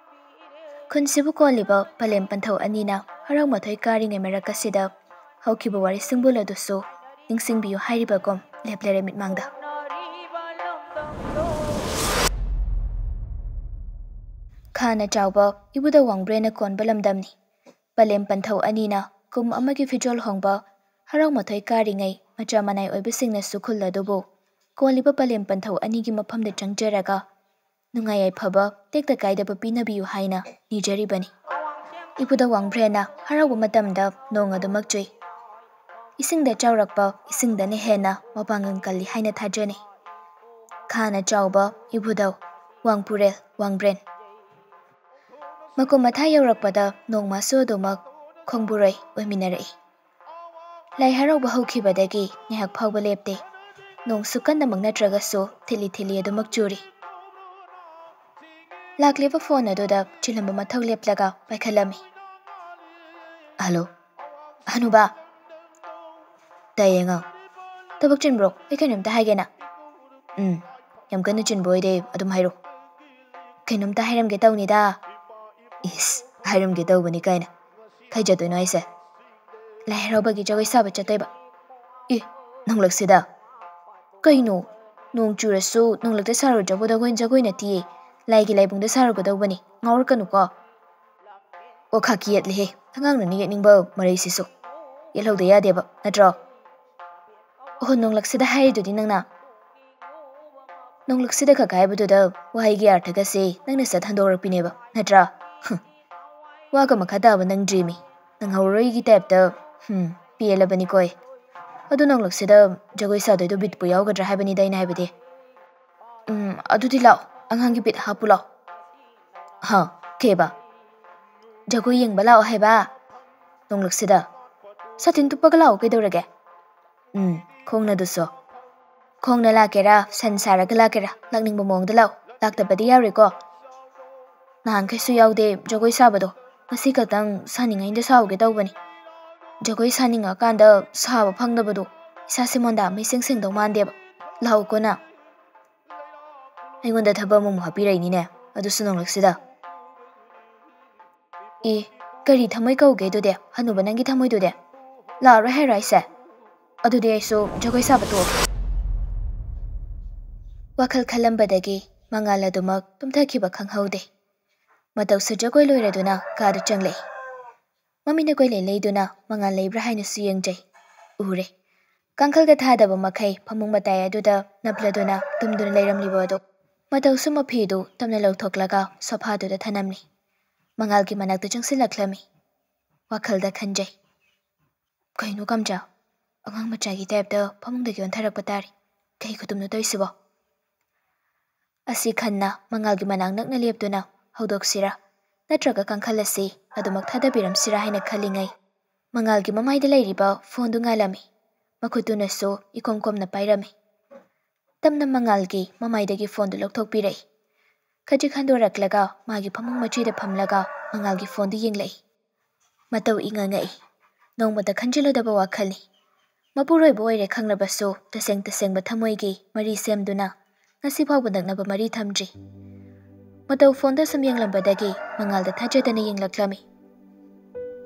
ꯈꯨꯟꯁꯤꯕꯨ ꯀꯣꯜꯂꯤꯕ ꯄꯂꯦꯝ ꯄꯟꯊꯧ ꯑꯅꯤꯅ ꯍꯔꯥꯎ ꯃꯊꯣꯏ ꯀꯥꯔꯤꯉꯩ ꯃꯔꯛ ꯑꯁꯤꯗ ꯍꯧꯈꯤꯕ ꯋꯥꯔꯤ ꯁꯤꯡꯕꯨꯜ ꯑꯗꯨꯁꯨ ꯅꯤꯡꯁꯤꯡꯕꯤꯌꯨ ꯍꯥꯏꯔꯤꯕꯒꯨꯝ ꯂꯦꯞꯂꯔꯦ ꯃꯤꯠꯃꯥꯡꯗ꯫ ꯈꯥꯅ ꯆꯥꯎꯕ ꯏꯕꯨꯙꯧ ꯋꯥꯡꯕ꯭ꯔꯦꯟꯅ ꯀꯣꯟꯕ ꯂꯝꯗꯝꯅꯤ꯫ ꯄꯂꯦꯝ ꯄꯟꯊꯧ ꯑꯅꯤꯅ ꯀꯨꯝ ꯑꯃꯒꯤ ꯐꯤꯖꯣꯜ ꯍꯣꯡꯕ ꯍꯔꯥꯎ ꯃꯊꯣꯏ ꯀꯥꯔꯤꯉꯩ ꯃꯆꯥ ꯃꯅꯥꯏ ꯑꯣꯏꯕꯁꯤꯡꯅꯁꯨ ꯈꯨꯜ ꯑꯗꯨꯕꯨ ꯀꯣꯜꯂꯤꯕ ꯄꯂꯦꯝ ꯄꯟꯊꯧ ꯑꯅꯤꯒꯤ ꯃꯐꯝꯗ ꯆꯪꯖꯔꯒ ꯅꯨꯡꯉꯥꯏ ꯌꯥꯏꯐꯕ ꯇꯦꯛꯇ ꯀꯥꯏꯗꯕ ꯄꯤꯅꯕꯤꯌꯨ ꯍꯥꯏꯅ ꯅꯤꯖꯔꯤꯕꯅꯤ꯫ ꯏꯕꯨꯙꯧ ꯋꯥꯡꯕ꯭ꯔꯦꯟꯅ ꯍꯔꯥꯎꯕ ꯃꯇꯝꯗ ꯅꯣꯡ ꯑꯗꯨꯃꯛ ꯆꯨꯏ꯫ ꯏꯁꯤꯡꯗ ꯆꯥꯎꯔꯛꯄ ꯏꯁꯤꯡꯗꯅ ꯍꯦꯟꯅ ꯃꯄꯥꯡꯒꯜ ꯀꯜꯂꯤ ꯍꯥꯏꯅ ꯊꯥꯖꯅꯩ꯫ ꯈꯥꯅ ꯆꯥꯎꯕ ꯏꯕꯨꯙꯧ ꯋꯥꯡꯄꯨꯔꯦꯜ ꯋꯥꯡꯕ꯭ꯔꯦꯟ꯫ ꯃꯀꯨꯝ ꯃꯊꯥ ꯌꯧꯔꯛꯄꯗ ꯅꯣꯡꯃꯁꯨ ꯑꯗꯨꯃꯛ ꯈꯣꯡꯕꯨꯔꯩ ꯑꯣꯏꯃꯤꯟꯅꯔꯛꯏ꯫ ꯂꯥꯏ ꯍꯔꯥꯎꯕ ꯍꯧꯈꯤꯕꯗꯒꯤ ꯉꯥꯏꯍꯥꯛ ꯐꯥꯎꯕ ꯂꯦꯞꯇꯦ꯫ ꯅꯣꯡꯁꯨ ꯀꯟꯅꯃꯛ ꯅꯠꯇ꯭ꯔꯒꯁꯨ ꯊꯤꯠꯂꯤ ꯊꯤꯠꯂꯤ ꯑꯗꯨꯃꯛ ꯆꯨꯔꯤ꯫ ꯂꯥꯛꯂꯤꯕ ꯐꯣꯟ ꯑꯗꯨꯗ ꯆꯤꯜꯂꯝꯕ ꯃꯊꯧ ꯂꯦꯞꯂꯒ ꯄꯥꯏꯈꯠꯂꯝꯃꯤ꯫ "ꯍꯜꯂꯣ, ꯍꯅꯨꯕꯥ꯫" "ꯇꯥꯏꯌꯦ ꯑꯉꯥꯡ꯫ ꯊꯕꯛ ꯆꯤꯟꯕ꯭ꯔꯣ? ꯑꯩ ꯀꯩꯅꯣꯝꯇ ꯍꯥꯏꯒꯦꯅ꯫" "ꯎꯝ, ꯌꯥꯝ ꯀꯟꯅ ꯆꯤꯟꯕ ꯑꯣꯏꯗꯦ, ꯑꯗꯨꯝ ꯍꯥꯏꯔꯣ꯫" "ꯀꯩꯅꯣꯝꯇ ꯍꯥꯏꯔꯝꯒꯦ ꯇꯧꯅꯤꯗ꯫" "ꯏꯁ, ꯍꯥꯏꯔꯝꯒꯦ ꯇꯧꯕꯅꯤ ꯀꯥꯏꯅ꯫ ꯀꯥꯏ ꯆꯠꯇꯣꯏꯅꯣ ꯍꯥꯏꯁꯦ?" "ꯂꯥꯏ ꯍꯔꯥꯎꯕꯒꯤ ꯖꯒꯣꯏ ꯁꯥꯕ ꯆꯠꯇꯣꯏꯕ꯫" "ꯑꯦ, ꯅꯣꯡꯂꯛꯁꯤꯗ?" "ꯀꯩꯅꯣ? ꯅꯣꯡ ꯆꯨꯔꯁꯨ ꯅꯣꯡꯂꯛꯇ ꯁꯥꯔꯨꯗ꯭ꯔꯕꯣ? ꯖꯒꯣꯏ, ꯖꯒꯣꯏ ꯅꯠꯇꯤꯌꯦ, ꯂꯥꯏꯒꯤ ꯂꯥꯏꯕꯨꯡꯗ ꯁꯥꯔꯨꯒꯗꯧꯕꯅꯤ, ꯉꯥꯎꯔꯛꯀꯅꯨꯀꯣ꯫" "ꯑꯣ, ꯈꯥꯀꯤ ꯌꯦꯠꯂꯦꯍꯦ, ꯑꯉꯥꯡꯅꯅꯤ ꯌꯦꯠꯅꯤꯡꯕ ꯃꯔꯩꯁꯤꯁꯨ꯫ ꯌꯦꯠꯍꯧꯗ ꯌꯥꯗꯦꯕ, ꯅꯠꯇ꯭ꯔꯣ?" "ꯑꯣꯍꯣ, ꯅꯣꯡꯂꯛꯁꯤꯗ ꯍꯥꯏꯔꯤꯗꯨꯗꯤ ꯅꯪꯅ꯫" "ꯅꯣꯡꯂꯛꯁꯤꯗ ꯈꯛ ꯍꯥꯏꯕꯗꯨꯗ ꯋꯥꯍꯩꯒꯤ ꯑꯥꯔꯊꯒꯁꯦ ꯅꯪꯅ ꯁꯠ ꯍꯟꯗꯣꯔꯛꯄꯤꯅꯦꯕ꯫ ꯅꯠꯇ꯭ꯔꯥ? ꯍꯨꯝ꯫ ꯋꯥꯒ ꯃꯈꯥ ꯇꯥꯕ ꯅꯪꯗ꯭ꯔꯤꯃꯤ꯫ ꯅꯪꯍꯧꯔꯣꯏꯒꯤ ꯇꯥꯏꯞꯇ꯫ ꯍꯨꯝ, ꯄꯦꯜꯂꯕꯅꯤꯀꯣ ꯑꯩ꯫ ꯑꯗꯨ ꯅꯣꯡꯂꯛꯁꯤꯗ ꯖꯒꯣꯏ ꯁꯥꯗꯣꯏꯗꯣ ꯕꯤꯠꯄꯨ ꯌꯥꯎꯒꯗ꯭ꯔꯥ ꯍꯥꯏꯕꯅꯤꯗ ꯑꯩꯅ ꯍꯥꯏꯕꯗꯤ꯫ ꯎꯝ, ꯑꯗꯨꯗꯤ ꯂꯥꯛꯑꯣ, ꯑꯉꯥꯡꯒꯤ ꯕꯤꯠ ꯍꯥꯞꯄꯨ ꯂꯥꯛꯑꯣ꯫ ꯍꯥ, ꯀꯩꯕ? ꯖꯒꯣꯏ ꯌꯦꯡꯕ ꯂꯥꯛꯑꯣ ꯍꯥꯏꯕ? ꯅꯣꯡꯂꯛꯁꯤꯗ꯫ ꯁꯥꯇꯤꯟ ꯇꯨꯞꯄꯒ ꯂꯥꯛꯑꯣ, ꯀꯩꯗꯧꯔꯒꯦ? ꯎꯝ, ꯈꯣꯡꯅꯗꯨꯁꯨ꯫ ꯈꯣꯡꯅ ꯂꯥꯛꯀꯦꯔꯥ, ꯁꯟ ꯁꯥꯔꯒ ꯂꯥꯛꯀꯦꯔꯥ, ꯂꯥꯛꯅꯤꯡꯕ ꯃꯑꯣꯡꯗ ꯂꯥꯛꯑꯣ, ꯂꯥꯛꯇꯕꯗꯤ ꯌꯥꯔꯣꯏꯀꯣ꯫ ꯅꯍꯥꯟꯈꯩꯁꯨ ꯌꯥꯎꯗꯦ ꯖꯒꯣꯏ ꯁꯥꯕꯗꯣ, ꯉꯁꯤ ꯈꯛꯇꯪ ꯁꯥꯅꯤꯡꯉꯩꯗ ꯁꯥꯍꯧꯒꯦ ꯇꯧꯕꯅꯤ꯫ ꯖꯒꯣꯏ ꯁꯥꯅꯤꯡꯉꯀꯥꯟꯗ ꯁꯥꯕ ꯐꯪꯗꯕꯗꯣ, ꯏꯁꯥꯁꯦ ꯃꯣꯟꯗꯥ ꯑꯃ ꯏꯁꯦꯡ ꯁꯦꯡꯗꯧ ꯃꯥꯟꯗꯦꯕ꯫ ꯂꯥꯛꯎꯀꯣ ꯅꯪ꯫ ꯑꯩꯉꯣꯟꯗ ꯊꯕꯛ ꯑꯃꯃꯨꯛ ꯍꯥꯞꯄꯤꯔꯛꯏꯅꯤꯅꯦ, ꯑꯗꯨꯁꯨ ꯅꯣꯡꯂꯛꯁꯤꯗ꯫ ꯑꯦ, ꯀꯔꯤ ꯊꯃꯣꯏ ꯀꯧꯒꯦ ꯑꯗꯨꯗꯤ? ꯍꯅꯨꯕ ꯅꯪꯒꯤ ꯊꯃꯣꯏꯗꯨꯗꯤ? ꯂꯥꯛꯑꯔꯣꯏ ꯍꯥꯏꯔꯣ ꯑꯩꯁꯦ? ꯑꯗꯨꯗꯤ ꯑꯩꯁꯨ ꯖꯒꯣꯏ ꯁꯥꯕ ꯇꯣꯛꯑꯒꯦ꯫ ꯋꯥꯈꯜ ꯈꯜꯂꯝꯕꯗꯒꯤ ꯃꯉꯥꯜ ꯑꯗꯨꯃꯛ ꯇꯨꯝꯊꯈꯤꯕ ꯈꯪꯍꯧꯗꯦ꯫ ꯃꯇꯧꯁꯨ ꯖꯒꯣꯏ ꯂꯣꯏꯔꯗꯨꯅ ꯀꯥꯗ ꯆꯪꯂꯛꯏ꯫ ꯃꯃꯤꯠꯅ ꯀꯣꯏꯂꯩ ꯂꯩꯗꯨꯅ ꯃꯉꯥꯜ ꯂꯩꯕ꯭ꯔꯥ ꯍꯥꯏꯅꯁꯨ ꯌꯦꯡꯖꯩ꯫ ꯎꯔꯦ꯫ ꯀꯥꯡꯈꯜꯒ ꯊꯥꯗꯕ ꯃꯈꯩ ꯐꯃꯨꯡ ꯃꯇꯥꯏ ꯑꯗꯨꯗ ꯅꯞꯂꯗꯨꯅ ꯇꯨꯝꯗꯨꯅ ꯂꯩꯔꯝꯂꯤꯕ ꯑꯗꯨ꯫ ꯃꯇꯧꯁꯨ ꯃꯐꯤꯗꯨ ꯇꯞꯅ ꯂꯧꯊꯣꯛꯂꯒ ꯁꯣꯐꯥꯗꯨꯗ ꯊꯅꯝꯃꯤ꯫ ꯃꯉꯥꯜꯒꯤ ꯃꯅꯥꯛꯇ ꯆꯪꯁꯤꯜꯂꯛꯂꯝꯃꯤ꯫ ꯋꯥꯈꯜꯗ ꯈꯟꯖꯩ꯫ ꯀꯩꯅꯣ ꯀꯝꯆꯥ? ꯑꯉꯥꯡ ꯃꯆꯥꯒꯤ ꯇꯥꯏꯞꯇ ꯐꯃꯨꯡꯗꯒꯤ ꯑꯣꯟꯊꯔꯛꯄ ꯇꯥꯔꯦ꯫ ꯀꯩ ꯈꯨꯇꯨꯝꯅꯣ ꯇꯧꯔꯤꯁꯤꯕꯣ? ꯑꯁꯤ ꯈꯟꯅ ꯃꯉꯥꯜꯒꯤ ꯃꯅꯥꯛ ꯅꯛꯅ ꯂꯦꯞꯇꯨꯅ ꯍꯧꯗꯣꯛꯁꯤꯔꯥ ꯅꯠꯇ꯭ꯔꯒ ꯀꯥꯡꯈꯜ ꯑꯁꯤ ꯑꯗꯨꯃꯛ ꯊꯥꯗꯕꯤꯔꯝꯁꯤꯔꯥ ꯍꯥꯏꯅ ꯈꯜꯂꯤꯉꯩ, ꯃꯉꯥꯜꯒꯤ ꯃꯃꯥꯏꯗ ꯂꯩꯔꯤꯕ ꯐꯣꯟꯗꯨ ꯉꯥꯜꯂꯝꯃꯤ꯫ ꯃꯈꯨꯠꯇꯨꯅꯁꯨ ꯏꯀꯣꯝ ꯀꯣꯝꯅ ꯄꯥꯏꯔꯝꯃꯤ꯫ ꯇꯞꯅ ꯃꯉꯥꯜꯒꯤ ꯃꯃꯥꯏꯗꯒꯤ ꯐꯣꯟꯗꯨ ꯂꯧꯊꯣꯛꯄꯤꯔꯛꯏ꯫ ꯈꯖꯤꯛ ꯍꯟꯗꯣꯔꯛꯂꯒ ꯃꯥꯒꯤ ꯐꯃꯨꯡ ꯃꯆꯤꯗ ꯐꯝꯂꯒ ꯃꯉꯥꯜꯒꯤ ꯐꯣꯟꯗꯨ ꯌꯦꯡꯂꯛꯏ꯫ ꯃꯇꯧ ꯏꯉꯥ ꯉꯛꯏ꯫ ꯅꯣꯡꯃꯇ ꯈꯟꯖꯤꯜꯂꯨꯗꯕ ꯋꯥꯈꯜꯅꯤ꯫ ꯃꯄꯨꯔꯣꯏꯕ ꯑꯣꯏꯔꯦ ꯈꯪꯂꯕꯁꯨ ꯇꯁꯦꯡ ꯇꯁꯦꯡꯕ ꯊꯃꯣꯏꯒꯤ ꯃꯔꯤ ꯁꯦꯝꯗꯨꯅ ꯉꯁꯤ ꯐꯥꯎꯕ ꯅꯛꯅꯕ ꯃꯔꯤ ꯊꯝꯗ꯭ꯔꯤ꯫ ꯃꯇꯧ ꯐꯣꯟꯗ ꯁꯨꯝ ꯌꯦꯡꯂꯝꯕꯗꯒꯤ ꯃꯉꯥꯜꯗ ꯊꯥꯖꯗꯅ ꯌꯦꯡꯂꯛꯂꯝꯃꯤ꯫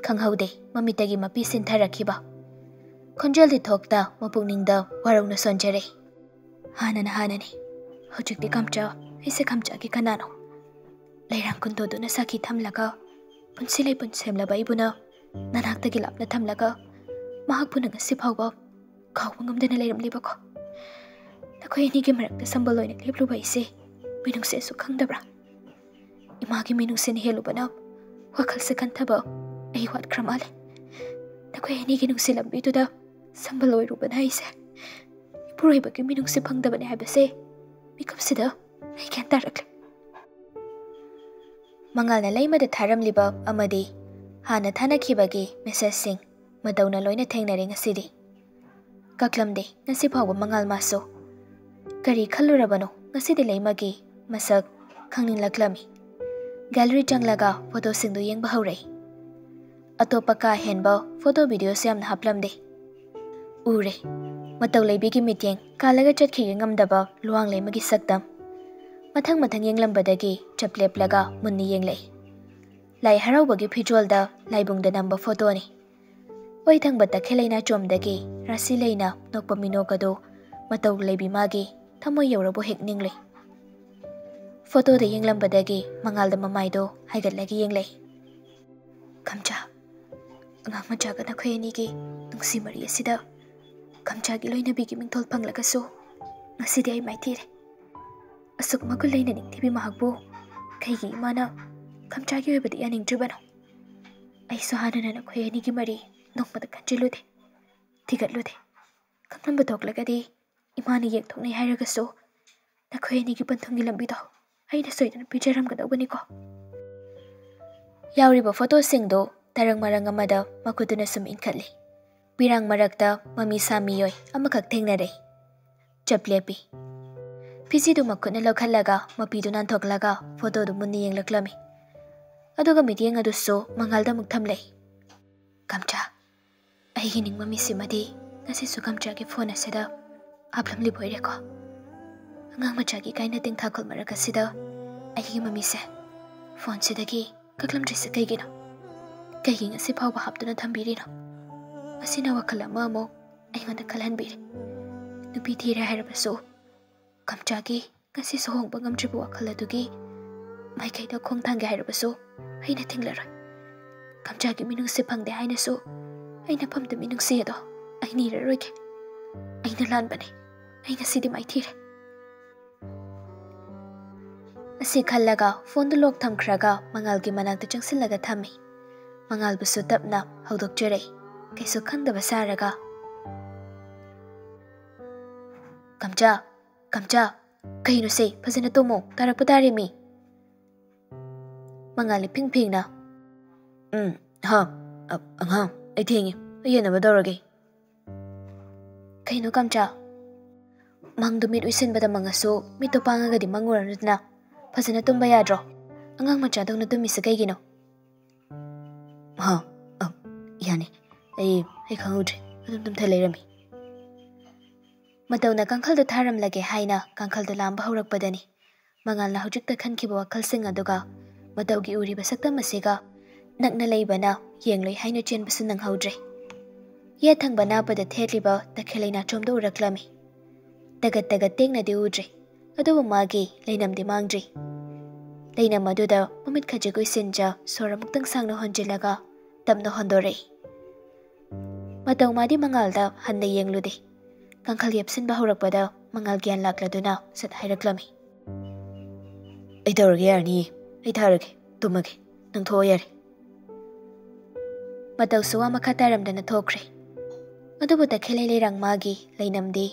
ꯈꯪꯍꯧꯗꯦ ꯃꯃꯤꯠꯇꯒꯤ ꯃꯄꯤ ꯁꯤꯟꯊꯔꯛꯈꯤꯕ꯫ ꯈꯣꯟꯖꯦꯜꯗꯤ ꯊꯣꯛꯇ ꯃꯄꯨꯛꯅꯤꯡꯗ ꯋꯥꯔꯧꯅ ꯁꯣꯟꯖꯔꯛꯏ꯫ ꯍꯥꯟꯅꯅ ꯍꯥꯟꯅꯅꯤ꯫ ꯍꯧꯖꯤꯛꯇꯤ ꯀꯝꯆꯥ, ꯑꯩꯁꯦ ꯀꯝꯆꯥꯒꯤ ꯀꯅꯥꯅꯣ? ꯂꯩꯔꯥꯡ ꯀꯨꯟꯗꯣꯗꯨꯅ ꯁꯥꯈꯤ ꯊꯝꯂꯒ, ꯄꯨꯟꯁꯤ ꯂꯩꯄꯨꯟ ꯁꯦꯝꯂꯕ ꯑꯩꯕꯨꯅ ꯅꯅꯥꯛꯇꯒꯤ ꯂꯥꯞꯅ ꯊꯝꯂꯒ, ꯃꯍꯥꯛꯄꯨꯅ ꯉꯁꯤ ꯐꯥꯎꯕ ꯀꯥꯎꯕ ꯉꯝꯗꯅ ꯂꯩꯔꯝꯂꯤꯕꯀꯣ꯫ ꯅꯈꯣꯏ ꯑꯅꯤꯒꯤ ꯃꯔꯛꯇ ꯁꯝꯕꯜ ꯑꯣꯏꯅ ꯂꯦꯞꯂꯨꯕ ꯑꯩꯁꯦ ꯃꯤꯅꯨꯡꯁꯤꯁꯨ ꯈꯪꯗꯕ꯭ꯔꯥ? ꯏꯃꯥꯒꯤ ꯃꯤꯅꯨꯡꯁꯤꯅ ꯍꯦꯜꯂꯨꯕꯅ ꯋꯥꯈꯜꯁꯦ ꯈꯟꯊꯕ ꯑꯩ ꯋꯥꯠꯈ꯭ꯔ ꯃꯥꯜꯂꯦ꯫ ꯅꯈꯣꯏ ꯑꯅꯤꯒꯤ ꯅꯨꯡꯁꯤ ꯂꯝꯕꯤꯗꯨꯗ ꯁꯝꯕꯜ ꯑꯣꯏꯔꯨꯕꯅ ꯑꯩꯁꯦ ꯏꯄꯨꯔꯣꯏꯕꯒꯤ ꯃꯤꯅꯨꯡꯁꯤ ꯐꯪꯗꯕꯅꯤ ꯍꯥꯏꯕꯁꯦ ꯃꯤꯀꯨꯞꯁꯤꯗ ꯑꯩ ꯒ꯭ꯌꯥꯟ ꯇꯥꯔꯛꯂꯦ꯫ ꯃꯉꯥꯜꯅ ꯂꯩꯃꯗ ꯊꯥꯔꯝꯂꯤꯕ ꯑꯃꯗꯤ ꯍꯥꯟꯅ ꯊꯥꯅꯈꯤꯕꯒꯤ ꯃꯦꯁꯦꯖꯁꯤꯡ ꯃꯇꯧꯅ ꯂꯣꯏꯅ ꯊꯦꯡꯅꯔꯦ ꯉꯁꯤꯗꯤ꯫ ꯀꯛꯂꯝꯗꯦ ꯉꯁꯤ ꯐꯥꯎꯕ ꯃꯉꯥꯜ ꯃꯥꯁꯨ꯫ ꯀꯔꯤ ꯈꯜꯂꯨꯔꯕꯅꯣ ꯉꯁꯤꯗꯤ ꯂꯩꯃꯒꯤ ꯃꯁꯛ ꯈꯪꯅꯤꯡꯂꯛꯂꯝꯃꯤ꯫ ꯒꯦꯂꯔꯤ ꯆꯪꯂꯒ ꯐꯣꯇꯣꯁꯤꯡꯗꯨ ꯌꯦꯡꯕ ꯍꯧꯔꯛꯏ꯫ ꯑꯇꯣꯞꯄ ꯀꯥ ꯍꯦꯟꯕ ꯐꯣꯇꯣ ꯚꯤꯗꯤꯑꯣꯁꯨ ꯌꯥꯝꯅ ꯍꯥꯞꯂꯝꯗꯦ꯫ ꯎꯔꯦ꯫ ꯃꯇꯧ ꯂꯩꯕꯤꯒꯤ ꯃꯤꯠꯌꯦꯡ ꯀꯥꯜꯂꯒ ꯆꯠꯈꯤꯒꯦ ꯉꯝꯗꯕ ꯂꯨꯋꯥꯡ ꯂꯩꯃꯒꯤ ꯁꯛꯇꯝ꯫ ꯃꯊꯪ ꯃꯊꯪ ꯌꯦꯡꯂꯝꯕꯗꯒꯤ ꯆꯞ ꯂꯦꯞꯂꯒ ꯃꯨꯟꯅ ꯌꯦꯡꯂꯛꯏ꯫ ꯂꯥꯏ ꯍꯔꯥꯎꯕꯒꯤ ꯐꯤꯖꯣꯜꯗ ꯂꯥꯏꯕꯨꯡꯗ ꯅꯝꯕ ꯐꯣꯇꯣꯅꯤ꯫ ꯑꯣꯏ ꯊꯪꯕ ꯇꯈꯦꯜ ꯂꯩꯅꯥꯆꯣꯝꯗꯒꯤ ꯔꯥꯁꯤ ꯂꯩꯅ ꯅꯣꯛꯄ ꯃꯤꯅꯣꯛ ꯑꯗꯨ ꯃꯇꯧ ꯂꯩꯕꯤ ꯃꯥꯒꯤ ꯊꯃꯣꯏ ꯌꯧꯔꯕꯨ ꯍꯦꯛ ꯅꯤꯡꯂꯨꯏ꯫ ꯐꯣꯇꯣꯗ ꯌꯦꯡꯂꯝꯕꯗꯒꯤ ꯃꯉꯥꯜꯗ ꯃꯃꯥꯏꯗꯣ ꯍꯥꯏꯒꯠꯂꯒ ꯌꯦꯡꯂꯛꯏ꯫ "ꯈꯝꯆꯥ, ꯑꯉꯥꯡ ꯃꯆꯥꯒ ꯅꯈꯣꯏ ꯑꯅꯤꯒꯤ ꯅꯨꯡꯁꯤ ꯃꯔꯤ ꯑꯁꯤꯗ ꯈꯝꯆꯥꯒꯤ ꯂꯣꯏꯅꯕꯤꯒꯤ ꯃꯤꯡꯊꯣꯜ ꯐꯪꯂꯒꯁꯨ ꯉꯁꯤꯗꯤ ꯑꯩ ꯃꯥꯏꯊꯤꯔꯦ꯫ ꯑꯁꯨꯛ ꯃꯒꯨꯟ ꯂꯩꯅ ꯅꯤꯡꯊꯤꯕꯤ ꯃꯍꯥꯛꯄꯨ ꯀꯩꯒꯤ ꯏꯃꯥꯅ ꯈꯝꯆꯥꯒꯤ ꯑꯣꯏꯕꯗ ꯌꯥꯅꯤꯡꯗ꯭ꯔꯤꯕꯅꯣ? ꯑꯩꯁꯨ ꯍꯥꯟꯅꯅ ꯅꯈꯣꯏ ꯑꯅꯤꯒꯤ ꯃꯔꯤ ꯅꯣꯡꯃꯗ ꯈꯟꯖꯤꯜꯂꯨꯗꯦ, ꯊꯤꯒꯠꯂꯨꯗꯦ꯫ ꯈꯪꯂꯝꯕ ꯊꯣꯛꯂꯒꯗꯤ ꯏꯃꯥꯅ ꯌꯦꯛꯊꯣꯛꯅꯩ ꯍꯥꯏꯔꯒꯁꯨ ꯅꯈꯣꯏ ꯑꯅꯤꯒꯤ ꯄꯟꯊꯨꯡꯒꯤ ꯂꯝꯕꯤꯗꯣ ꯑꯩꯅ ꯁꯣꯏꯗꯅ ꯄꯤꯖꯔꯝꯒꯗꯧꯕꯅꯤꯀꯣ꯫" ꯌꯥꯎꯔꯤꯕ ꯐꯣꯇꯣꯁꯤꯡꯗꯨ ꯇꯔꯪ ꯃꯔꯪ ꯑꯃꯗ ꯃꯈꯨꯠꯇꯨꯅ ꯁꯨꯝ ꯏꯟꯈꯠꯂꯤ꯫ ꯄꯤꯔꯥꯡ ꯃꯔꯛꯇ ꯃꯃꯤ ꯁꯥ ꯃꯤꯑꯣꯏ ꯑꯃꯈꯛ ꯊꯦꯡꯅꯔꯦ꯫ ꯆꯞ ꯂꯦꯞꯄꯤ꯫ ꯐꯤꯖꯤꯗꯨ ꯃꯈꯨꯠꯅ ꯂꯧꯈꯠꯂꯒ ꯃꯄꯤꯗꯨ ꯅꯥꯟꯊꯣꯛꯂꯒ ꯐꯣꯇꯣꯗꯨ ꯃꯨꯟꯅ ꯌꯦꯡꯂꯛꯂꯝꯃꯤ꯫ ꯑꯗꯨꯒ ꯃꯤꯠꯌꯦꯡ ꯑꯗꯨꯁꯨ ꯃꯉꯥꯜꯗ ꯑꯃꯨꯛ ꯊꯝꯂꯛꯏ꯫ "ꯈꯝꯆꯥ, ꯑꯩꯒꯤ ꯅꯤꯡꯕ ꯃꯤꯁꯤꯃꯗꯤ ꯉꯁꯤꯁꯨ ꯈꯝꯆꯥꯒꯤ ꯐꯣꯟ ꯑꯁꯤꯗ ꯍꯥꯞꯂꯝꯂꯤꯕ ꯑꯣꯏꯔꯦꯀꯣ꯫ ꯑꯉꯥꯡ ꯃꯆꯥꯒꯤ ꯀꯥꯏꯅ ꯇꯦꯡꯊꯥꯈꯣꯜ ꯃꯔꯛ ꯑꯁꯤꯗ ꯑꯩꯒꯤ ꯃꯃꯤꯁꯦ ꯐꯣꯟꯁꯤꯗꯒꯤ ꯀꯛꯂꯝꯗ꯭ꯔꯤꯁꯦ ꯀꯩꯒꯤꯅꯣ? ꯀꯩꯒꯤ ꯉꯁꯤ ꯐꯥꯎꯕ ꯍꯥꯞꯇꯨꯅ ꯊꯝꯕꯤꯔꯤꯅꯣ? ꯃꯁꯤꯅ ꯋꯥꯈꯜ ꯑꯃ ꯑꯃꯨꯛ ꯑꯩꯉꯣꯟꯗ ꯈꯜꯍꯟꯕꯤꯔꯦ꯫ ꯅꯨꯄꯤ ꯊꯤꯔꯦ ꯍꯥꯏꯔꯕꯁꯨ ꯈꯝꯆꯥꯒꯤ ꯉꯁꯤꯁꯨ ꯍꯣꯡꯕ ꯉꯝꯗ꯭ꯔꯤꯕ ꯋꯥꯈꯜ ꯑꯗꯨꯒꯤ ꯃꯥꯏꯀꯩꯗ ꯈꯣꯡ ꯊꯥꯡꯒꯦ ꯍꯥꯏꯔꯕꯁꯨ ꯑꯩꯅ ꯊꯤꯡꯂꯔꯣꯏ꯫ ꯈꯝꯆꯥꯒꯤ ꯃꯤꯅꯨꯡꯁꯤ ꯐꯪꯗꯦ ꯍꯥꯏꯅꯁꯨ ꯑꯩꯅ ꯐꯝꯗ ꯃꯤꯅꯨꯡꯁꯤ ꯑꯗꯣ ꯑꯩ ꯅꯤꯔꯔꯣꯏꯒꯦ꯫ ꯑꯩꯅ ꯂꯥꯟꯕꯅꯤ꯫ ꯑꯩ ꯉꯁꯤꯗꯤ ꯃꯥꯏꯊꯤꯔꯦ꯫" ꯁꯤ ꯈꯜꯂꯒ ꯐꯣꯟꯗꯨ ꯂꯣꯛ ꯊꯝꯈ꯭ꯔꯒ ꯃꯉꯥꯜꯒꯤ ꯃꯅꯥꯛꯇ ꯆꯪꯁꯤꯜꯂꯒ ꯊꯝꯃꯤ꯫ ꯃꯉꯥꯜꯕꯨꯁꯨ ꯇꯞꯅ ꯍꯧꯗꯣꯛꯆꯔꯛꯏ, ꯀꯩꯁꯨ ꯈꯪꯗꯕ ꯁꯥꯔꯒ꯫ "ꯀꯝꯆꯥ, ꯀꯝꯆꯥ, ꯀꯩꯅꯣ ꯁꯦ? ꯐꯖꯅ ꯇꯨꯝꯃꯣ, ꯇꯥꯔꯛꯄ ꯇꯥꯔꯦ ꯃꯤ!" ꯃꯉꯥꯜ ꯏꯐꯤꯡ ꯐꯤꯡꯅ, "ꯎꯝ, ꯍꯥ, ꯑ-, ꯑꯉꯥꯡ, ꯑꯩ ꯊꯦꯡꯉꯦ, ꯑꯩ ꯌꯦꯡꯅꯕ ꯇꯧꯔꯒꯦ꯫" "ꯀꯩꯅꯣ ꯀꯝꯆꯥ?" "ꯃꯪꯗꯣ ꯃꯤꯠ ꯎꯏꯁꯤꯟꯕꯗ ꯃꯪꯉꯁꯨ ꯃꯤꯠꯇꯣ ꯄꯥꯡꯉꯒꯗꯤ ꯃꯪꯉꯨꯔꯅꯨꯗꯅ꯫ ꯐꯖꯅ ꯇꯨꯝꯕ ꯌꯥꯗ꯭ꯔꯣ? ꯑꯉꯥꯡ ꯃꯆꯥꯗꯧꯅ ꯇꯨꯝꯃꯤꯁꯦ ꯀꯩꯒꯤꯅꯣ?" "ꯍꯥ, ꯑ, ꯌꯥꯅꯤ꯫ ꯑꯩ, ꯑꯩ ꯈꯪꯍꯧꯗ꯭ꯔꯦ꯫ ꯑꯗꯨꯝ ꯇꯨꯝꯊ ꯂꯩꯔꯝꯃꯤ꯫" ꯃꯇꯧꯅ ꯀꯥꯡꯈꯜꯗꯨ ꯊꯥꯔꯝꯂꯒꯦ ꯍꯥꯏꯅ ꯀꯥꯡꯈꯜꯗꯨ ꯂꯥꯝꯕ ꯍꯧꯔꯛꯄꯗꯅꯤ ꯃꯉꯥꯜꯅ ꯍꯧꯖꯤꯛꯇ ꯈꯟꯈꯤꯕ ꯋꯥꯈꯜꯁꯤꯡ ꯑꯗꯨꯒ ꯃꯇꯧꯒꯤ ꯎꯔꯤꯕ ꯁꯛꯇꯝ ꯑꯁꯤꯒ ꯅꯛꯅ ꯂꯩꯕꯅ ꯌꯦꯡꯂꯣꯏ ꯍꯥꯏꯅ ꯆꯦꯟꯕꯁꯨ ꯅꯪꯍꯧꯗ꯭ꯔꯦ꯫ ꯌꯦꯠ ꯊꯪꯕ ꯅꯥꯄꯗ ꯊꯦꯠꯂꯤꯕ ꯇꯈꯦꯜ ꯂꯩꯅꯥꯆꯣꯝꯗꯨ ꯎꯔꯛꯂꯝꯃꯤ꯫ ꯇꯒꯠ ꯇꯒꯠ ꯇꯦꯛꯅꯗꯤ ꯎꯗ꯭ꯔꯤ, ꯑꯗꯨꯕꯨ ꯃꯥꯒꯤ ꯂꯩꯅꯝꯗꯤ ꯃꯥꯡꯗ꯭ꯔꯤ꯫ ꯂꯩꯅꯝ ꯑꯗꯨꯗ ꯃꯃꯤꯠ ꯈꯖꯤꯛ ꯎꯏꯁꯤꯟꯖ ꯁꯣꯔ ꯑꯃꯨꯛꯇꯪ ꯁꯥꯡꯅ ꯍꯣꯟꯖꯤꯜꯂꯒ ꯇꯞꯅ ꯍꯣꯟꯗꯣꯔꯛꯏ꯫ ꯃꯇꯧ ꯃꯥꯗꯤ ꯃꯉꯥꯜꯗ ꯍꯟꯅ ꯌꯦꯡꯂꯨꯗꯦ꯫ ꯀꯥꯡꯈꯜ ꯌꯦꯞꯁꯤꯟꯕ ꯍꯧꯔꯛꯄꯗ ꯃꯉꯥꯜ ꯒ꯭ꯌꯥꯟ ꯂꯥꯛꯂꯗꯨꯅ ꯁꯠ ꯍꯥꯏꯔꯛꯂꯝꯃꯤ꯫ "ꯑꯩ ꯇꯧꯔꯒꯦ ꯌꯥꯔꯅꯤꯌꯦ, ꯑꯩ ꯊꯥꯔꯒꯦ, ꯇꯨꯝꯃꯒꯦ, ꯅꯪ ꯊꯣꯛꯑꯣ ꯌꯥꯔꯦ꯫" ꯃꯇꯧꯁꯨ ꯋꯥ ꯃꯈꯥ ꯇꯥꯔꯝꯗꯅ ꯊꯣꯛꯈ꯭ꯔꯦ꯫ ꯑꯗꯨꯕꯨ ꯇꯈꯦꯜꯂꯩ ꯂꯩꯔꯥꯡ ꯃꯥꯒꯤ ꯂꯩꯅꯝꯗꯤ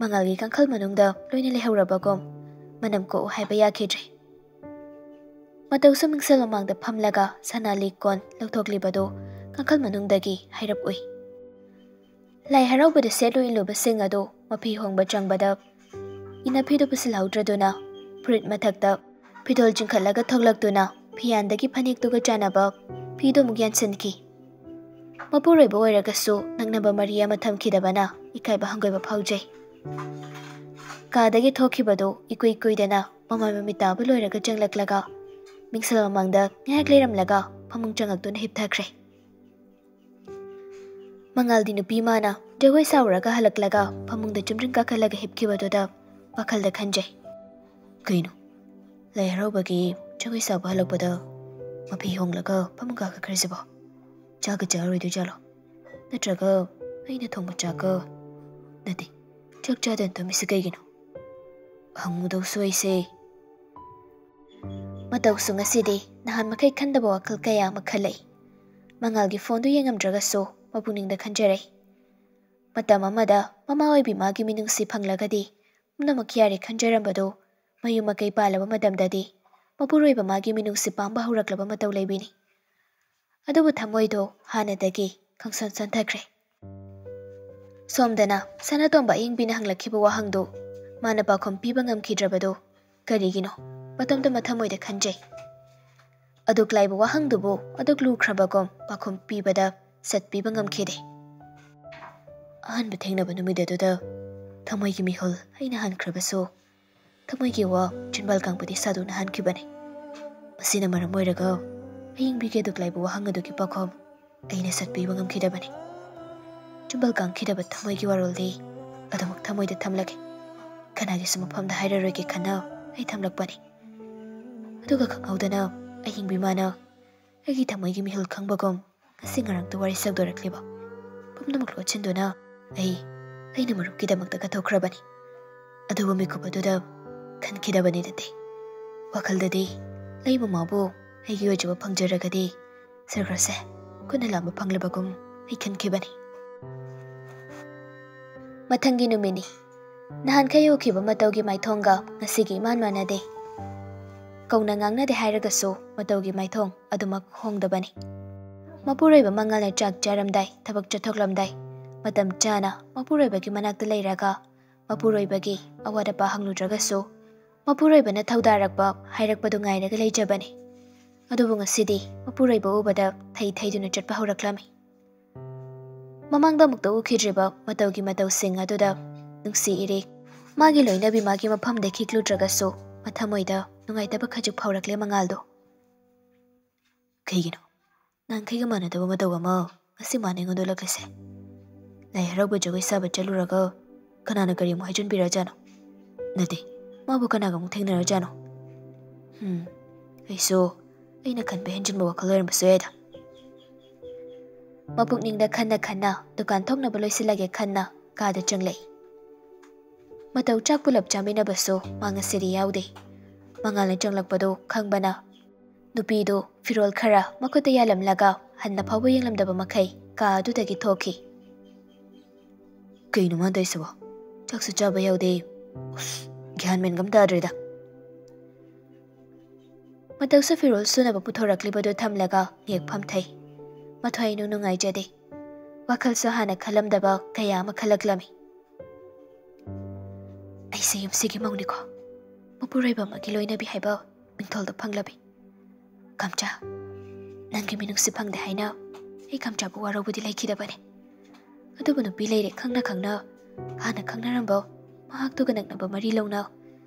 ꯃꯉꯥꯜꯒꯤ ꯀꯥꯡꯈꯜ ꯃꯅꯨꯡꯗ ꯂꯣꯏꯅ ꯂꯩꯍꯧꯔꯕꯒꯨꯝ ꯃꯅꯝ ꯀꯣꯛꯎ ꯍꯥꯏꯕ ꯌꯥꯈꯤꯗ꯭ꯔꯦ꯫ ꯃꯇꯧꯁꯨ ꯃꯤꯡꯁꯦꯜ ꯃꯃꯥꯡꯗ ꯐꯝꯂꯒ ꯁꯅꯥ ꯂꯤꯛ ꯀꯣꯟ ꯂꯧꯊꯣꯛꯂꯤꯕꯗꯨ ꯀꯥꯡꯈꯜ ꯃꯅꯨꯡꯗꯒꯤ ꯍꯥꯏꯔꯞ ꯎꯏ꯫ ꯂꯥꯏ ꯍꯔꯥꯎꯕꯗ ꯁꯦꯠꯂꯨ ꯏꯜꯂꯨꯕꯁꯤꯡ ꯑꯗꯨ ꯃꯐꯤ ꯍꯣꯡꯕ ꯆꯪꯕꯗ ꯏꯅꯐꯤꯗꯨ ꯄꯨꯁꯤꯜꯍꯧꯗ꯭ꯔꯗꯨꯅ ꯐꯨꯔꯤꯠ ꯃꯊꯛꯇ ꯐꯤꯗꯣꯜ ꯆꯤꯡꯈꯠꯂꯒ ꯊꯣꯛꯂꯛꯇꯨꯅ ꯐꯤꯌꯥꯟꯗꯒꯤ ꯐꯅꯦꯛꯇꯨꯒ ꯆꯥꯟꯅꯕ ꯐꯤꯗꯨ ꯑꯃꯨꯛ ꯌꯥꯟꯁꯤꯟꯈꯤ꯫ ꯃꯄꯨꯔꯣꯏꯕ ꯑꯣꯏꯔꯒꯁꯨ ꯅꯛꯅꯕ ꯃꯔꯤ ꯑꯃ ꯊꯝꯈꯤꯗꯕꯅ ꯏꯀꯥꯏꯕ ꯍꯪꯒꯣꯏꯕ ꯐꯥꯎꯖꯩ꯫ ꯀꯥꯗꯒꯤ ꯊꯣꯛꯈꯤꯕꯗꯨ ꯏꯀꯨꯏ ꯀꯨꯏꯗꯅ ꯃꯃꯥꯏ ꯃꯃꯤꯠ ꯇꯥꯕ ꯂꯣꯏꯔꯒ ꯆꯪꯂꯛꯂꯒ ꯃꯤꯡꯁꯦꯜ ꯃꯃꯥꯡꯗ ꯉꯥꯏꯍꯥꯛ ꯂꯩꯔꯝꯂꯒ ꯐꯃꯨꯡ ꯆꯪꯉꯛꯇꯨꯅ ꯍꯤꯞꯊꯈ꯭ꯔꯦ꯫ ꯃꯉꯥꯜꯗꯤ ꯅꯨꯄꯤ ꯃꯥꯅ ꯖꯒꯣꯏ ꯁꯥꯎꯔꯒ ꯍꯜꯂꯛꯂꯒ ꯐꯃꯨꯡꯗ ꯆꯨꯝꯗ꯭ꯔꯤꯡ ꯀꯥꯈꯠꯂꯒ ꯍꯤꯞꯈꯤꯕꯗꯨꯗ ꯋꯥꯈꯜꯗ ꯈꯟꯖꯩ, "ꯀꯩꯅꯣ, ꯂꯥꯏ ꯍꯔꯥꯎꯕꯒꯤ ꯖꯒꯣꯏ ꯁꯥꯕ ꯍꯜꯂꯛꯄꯗ ꯃꯐꯤ ꯍꯣꯡꯂꯒ ꯐꯃꯨꯡ ꯀꯥꯈꯠꯈ꯭ꯔꯤꯁꯤꯕꯣ? ꯆꯥꯛꯀ ꯆꯥꯔꯣꯏꯗꯣꯏ ꯖꯥꯠꯂꯣ? ꯅꯠꯇ꯭ꯔꯒ ꯑꯩꯅ ꯊꯣꯡꯕ ꯆꯥꯛꯀ? ꯅꯠꯇꯦ, ꯆꯥꯛ ꯆꯥꯗꯅ ꯇꯨꯝꯃꯤꯁꯤ ꯀꯩꯒꯤꯅꯣ? ꯍꯪꯉꯨꯗꯧꯁꯨ ꯑꯩꯁꯦ꯫" ꯃꯇꯧꯁꯨ ꯉꯁꯤꯗꯤ ꯅꯍꯥꯟ ꯃꯈꯩ ꯈꯟꯗꯕ ꯋꯥꯈꯜ ꯀꯌꯥ ꯑꯃ ꯈꯜꯂꯛꯏ꯫ ꯃꯉꯥꯜꯒꯤ ꯐꯣꯟꯗꯨ ꯌꯦꯡꯉꯝꯗ꯭ꯔꯒꯁꯨ ꯃꯄꯨꯛꯅꯤꯡꯗ ꯈꯟꯖꯔꯛꯏ꯫ ꯃꯇꯝ ꯑꯃꯗ ꯃꯃꯥ ꯑꯣꯏꯕꯤ ꯃꯥꯒꯤ ꯃꯤꯅꯨꯡꯁꯤ ꯐꯪꯂꯒꯗꯤ ꯄꯨꯝꯅꯃꯛ ꯌꯥꯔꯦ ꯈꯟꯖꯔꯝꯕꯗꯨ ꯃꯌꯨꯝ ꯃꯀꯩ ꯄꯥꯜꯂꯕ ꯃꯇꯝꯗꯗꯤ ꯃꯄꯨꯔꯣꯏꯕ ꯃꯥꯒꯤ ꯃꯤꯅꯨꯡꯁꯤ ꯄꯥꯝꯕ ꯍꯧꯔꯛꯂꯕ ꯃꯇꯧ ꯂꯩꯕꯤꯅꯤ꯫ ꯑꯗꯨꯕꯨ ꯊꯃꯣꯏꯗꯣ ꯍꯥꯟꯅꯗꯒꯤ ꯈꯪꯁꯣꯟ ꯁꯣꯟꯊꯈ꯭ꯔꯦ꯫ ꯁꯣꯝꯗꯅ ꯁꯅꯥꯇꯣꯝꯕ ꯑꯌꯤꯡꯕꯤꯅ ꯍꯪꯂꯛꯈꯤꯕ ꯋꯥꯍꯪꯗꯨ ꯃꯥꯅ ꯄꯥꯎꯈꯨꯝ ꯄꯤꯕ ꯉꯝꯈꯤꯗ꯭ꯔꯕꯗꯨ ꯀꯔꯤꯒꯤꯅꯣ? ꯃꯇꯣꯝꯇ ꯃꯊꯃꯣꯏꯗ ꯈꯟꯖꯩ꯫ ꯑꯗꯨꯛ ꯂꯥꯏꯕ ꯋꯥꯍꯪꯗꯨꯕꯨ ꯑꯗꯨꯛ ꯂꯨꯈ꯭ꯔꯕꯒꯨꯝ ꯄꯥꯎꯈꯨꯝ ꯄꯤꯕꯗ ꯁꯠ ꯄꯤꯕ ꯉꯝꯈꯤꯗꯦ꯫ ꯑꯍꯥꯟꯕ ꯊꯦꯡꯅꯕ ꯅꯨꯃꯤꯠ ꯑꯗꯨꯗ ꯊꯃꯣꯏꯒꯤ ꯃꯤꯍꯨꯜ ꯑꯩꯅ ꯍꯟꯈ꯭ꯔꯕꯁꯨ, ꯊꯃꯣꯏꯒꯤ ꯋꯥ ꯆꯤꯟꯕꯥꯜ ꯀꯥꯡꯕꯨꯗꯤ ꯁꯥꯗꯣꯛꯅ ꯍꯟꯈꯤꯕꯅꯤ꯫ ꯃꯁꯤꯅ ꯃꯔꯝ ꯑꯣꯏꯔꯒ ꯑꯌꯤꯡꯕꯤꯒꯤ ꯑꯗꯨꯛ ꯂꯥꯏꯕ ꯋꯥꯍꯪ ꯑꯗꯨꯒꯤ ꯄꯥꯎꯈꯨꯝ ꯑꯩꯅ ꯁꯠ ꯄꯤꯕ ꯉꯝꯈꯤꯗꯕꯅꯤ꯫ ꯆꯤꯟꯕꯥꯜ ꯀꯥꯡꯈꯤꯗꯕ ꯊꯃꯣꯏꯒꯤ ꯋꯥꯔꯣꯜꯗꯤ ꯑꯗꯨꯃꯛ ꯊꯃꯣꯏꯗ ꯊꯝꯂꯒꯦ꯫ ꯀꯅꯥꯒꯤꯁꯨ ꯃꯐꯝꯗ ꯍꯥꯏꯔꯔꯣꯏꯒꯦ ꯈꯟꯅ ꯑꯩ ꯊꯝꯂꯛꯄꯅꯤ꯫ ꯑꯗꯨꯒ ꯈꯪꯍꯧꯗꯅ ꯑꯍꯤꯡꯕꯤ ꯃꯥꯅ ꯑꯩꯒꯤ ꯊꯃꯣꯏꯒꯤ ꯃꯤꯍꯨꯜ ꯈꯪꯕꯒꯨꯝ ꯉꯁꯤ ꯉꯔꯥꯡꯇ ꯋꯥꯔꯤ ꯁꯧꯗꯣꯔꯛꯂꯤꯕ ꯄꯨꯝꯅꯃꯛ ꯂꯣꯠꯁꯤꯟꯗꯨꯅ ꯑꯩ ꯑꯩꯅ ꯃꯔꯨꯞꯀꯤꯗꯃꯛꯇ ꯀꯠꯊꯣꯛꯈ꯭ꯔꯕꯅꯤ꯫ ꯑꯗꯨꯕꯨ ꯃꯤꯀꯨꯞ ꯑꯗꯨꯗ ꯈꯟꯈꯤꯗꯕꯅꯤ ꯅꯠꯇꯦ꯫ ꯋꯥꯈꯜꯗꯗꯤ ꯂꯩꯃ ꯃꯥꯕꯨ ꯑꯩꯒꯤ ꯑꯣꯏꯖꯕ ꯐꯪꯖꯔꯒꯗꯤ ꯁꯔꯒꯁꯦ ꯈꯨꯠꯅ ꯂꯥꯝꯕ ꯐꯪꯂꯕꯒꯨꯝ ꯑꯩ ꯈꯟꯈꯤꯕꯅꯤ꯫ ꯃꯊꯪꯒꯤ ꯅꯨꯃꯤꯠꯅꯤ꯫ ꯅꯍꯥꯟꯈꯩ ꯎꯈꯤꯕ ꯃꯇꯧꯒꯤ ꯃꯥꯏꯊꯣꯡꯒ ꯉꯁꯤꯒꯤ ꯏꯃꯥꯟ ꯃꯥꯟꯅꯗꯦ꯫ ꯀꯧꯅ ꯉꯥꯡꯅꯗꯦ ꯍꯥꯏꯔꯒꯁꯨ ꯃꯇꯧꯒꯤ ꯃꯥꯏꯊꯣꯡ ꯑꯗꯨꯃꯛ ꯍꯣꯡꯗꯕꯅꯤ꯫ ꯃꯄꯨꯔꯣꯏꯕ ꯃꯉꯥꯜꯅ ꯆꯥꯛ ꯆꯥꯔꯝꯗꯥꯏ, ꯊꯕꯛ ꯆꯠꯊꯣꯛꯂꯝꯗꯥꯏ ꯃꯇꯝ ꯆꯥꯅ ꯃꯄꯨꯔꯣꯏꯕꯒꯤ ꯃꯅꯥꯛꯇ ꯂꯩꯔꯒ ꯃꯄꯨꯔꯣꯏꯕꯒꯤ ꯑꯋꯥꯠ ꯑꯄꯥ ꯍꯪꯂꯨꯗ꯭ꯔꯒꯁꯨ ꯃꯄꯨꯔꯣꯏꯕꯅ ꯊꯧꯗꯥꯔꯛꯄ ꯍꯥꯏꯔꯛꯄꯗꯨ ꯉꯥꯏꯔꯒ ꯂꯩꯖꯕꯅꯤ꯫ ꯑꯗꯨꯕꯨ ꯉꯁꯤꯗꯤ ꯃꯄꯨꯔꯣꯏꯕ ꯎꯕꯗ ꯊꯩ ꯊꯩꯗꯨꯅ ꯆꯠꯄ ꯍꯧꯔꯛꯂꯝꯃꯤ꯫ ꯃꯃꯥꯡꯗ ꯑꯃꯨꯛꯇ ꯎꯈꯤꯗ꯭ꯔꯤꯕ ꯃꯇꯧꯒꯤ ꯃꯇꯧꯁꯤꯡ ꯑꯗꯨꯗ ꯅꯨꯡꯁꯤ ꯏꯔꯦꯛ, ꯃꯥꯒꯤ ꯂꯣꯏꯅꯕꯤ ꯃꯥꯒꯤ ꯃꯐꯝꯗ ꯈꯤꯛꯂꯨꯗ꯭ꯔꯒꯁꯨ ꯃꯊꯃꯣꯏꯗ ꯅꯨꯡꯉꯥꯏꯇꯕ ꯈꯖꯤꯛ ꯐꯥꯎꯔꯛꯂꯦ ꯃꯉꯥꯜꯗꯣ꯫ ꯀꯩꯒꯤꯅꯣ ꯅꯍꯥꯟꯈꯩꯒ ꯃꯥꯟꯅꯗꯕ ꯃꯇꯧ ꯑꯃ ꯉꯁꯤ ꯃꯥꯅ ꯑꯩꯉꯣꯟꯗ ꯎꯠꯂꯛꯂꯤꯁꯦ? ꯂꯥꯏ ꯍꯔꯥꯎꯕ ꯖꯒꯣꯏ ꯁꯥꯕ ꯆꯠꯂꯨꯔꯒ ꯀꯅꯥꯅ ꯀꯔꯤ ꯑꯃꯨꯛ ꯍꯥꯏꯖꯤꯟꯕꯤꯔꯖꯥꯠꯅꯣ? ꯅꯠꯇꯦ, ꯃꯥꯕꯨ ꯀꯅꯥꯒ ꯑꯃꯨꯛ ꯊꯦꯡꯅꯔꯖꯥꯠꯅꯣ? ꯎꯝ, ꯑꯩꯁꯨ ꯑꯩꯅ ꯈꯟꯕ ꯍꯦꯟꯖꯤꯟꯕ ꯋꯥꯈꯜ ꯑꯣꯏꯔꯝꯕꯁꯨ ꯌꯥꯏꯗ꯫ ꯃꯄꯨꯛꯅꯤꯡꯗ ꯈꯟꯅ ꯈꯟꯅ ꯗꯨꯀꯥꯟ ꯊꯣꯛꯅꯕ ꯂꯣꯏꯁꯤꯜꯂꯒꯦ ꯈꯟꯅ ꯀꯥꯗ ꯆꯪꯂꯛꯏ꯫ ꯃꯇꯧ ꯆꯥꯛ ꯄꯨꯂꯞ ꯆꯥꯃꯤꯟꯅꯕꯁꯨ ꯃꯥ ꯉꯁꯤꯗꯤ ꯌꯥꯎꯗꯦ꯫ ꯃꯉꯥꯜꯅ ꯆꯪꯂꯛꯄꯗꯨ ꯈꯪꯕꯅ ꯅꯨꯄꯤꯗꯨ ꯐꯤꯔꯣꯜ ꯈꯔ ꯃꯈꯨꯠꯇ ꯌꯥꯜꯂꯝꯂꯒ ꯍꯟꯅ ꯐꯥꯎꯕ ꯌꯦꯡꯂꯝꯗꯕ ꯃꯈꯩ ꯀꯥ ꯑꯗꯨꯗꯒꯤ ꯊꯣꯛꯈꯤ꯫ "ꯀꯩꯅꯣ ꯃꯥ ꯇꯧꯔꯤꯁꯤꯕꯣ? ꯆꯥꯛꯁꯨ ꯆꯥꯕ ꯌꯥꯎꯗꯦ꯫ ꯎꯁ, ꯒ꯭ꯌꯥꯟ ꯃꯦꯟꯒ ꯑꯝ ꯇꯥꯗ꯭ꯔꯦꯗ꯫" ꯃꯇꯧꯁꯨ ꯐꯤꯔꯣꯜ ꯁꯨꯅꯕ ꯄꯨꯊꯣꯔꯛꯂꯤꯕꯗꯨ ꯊꯝꯂꯒ ꯅꯦꯛ ꯐꯝꯊꯩ꯫ ꯃꯊ꯭ꯋꯥꯏ ꯏꯅꯨꯡ ꯅꯨꯡꯉꯥꯏꯖꯗꯦ꯫ ꯋꯥꯈꯜꯁꯨ ꯍꯥꯟꯅ ꯈꯜꯂꯝꯗꯕ ꯀꯌꯥ ꯑꯃ ꯈꯜꯂꯛꯂꯝꯃꯤ꯫ "ꯑꯩꯁꯦ ꯌꯨꯝꯁꯤꯒꯤ ꯃꯧꯅꯤꯀꯣ꯫ ꯃꯄꯨꯔꯣꯏꯕ ꯑꯃꯒꯤ ꯂꯣꯏꯅꯕꯤ ꯍꯥꯏꯕ ꯃꯤꯡꯊꯣꯜꯗꯣ ꯐꯪꯂꯕꯤ꯫ ꯀꯝꯆꯥ, ꯅꯪꯒꯤ ꯃꯤꯅꯨꯡꯁꯤ ꯐꯪꯗꯦ ꯍꯥꯏꯅ ꯑꯩ ꯀꯝꯆꯥꯕꯨ ꯋꯥꯔꯧꯕꯗꯤ ꯂꯩꯈꯤꯗꯕꯅꯤ꯫ ꯑꯗꯨꯕꯨ ꯅꯨꯄꯤ ꯂꯩꯔꯦ ꯈꯪꯅ ꯈꯪꯅ, ꯍꯥꯟꯅ ꯈꯪꯅꯔꯝꯕ ꯃꯍꯥꯛꯇꯨꯒ ꯅꯛꯅꯕ ꯃꯔꯤ ꯂꯧꯅ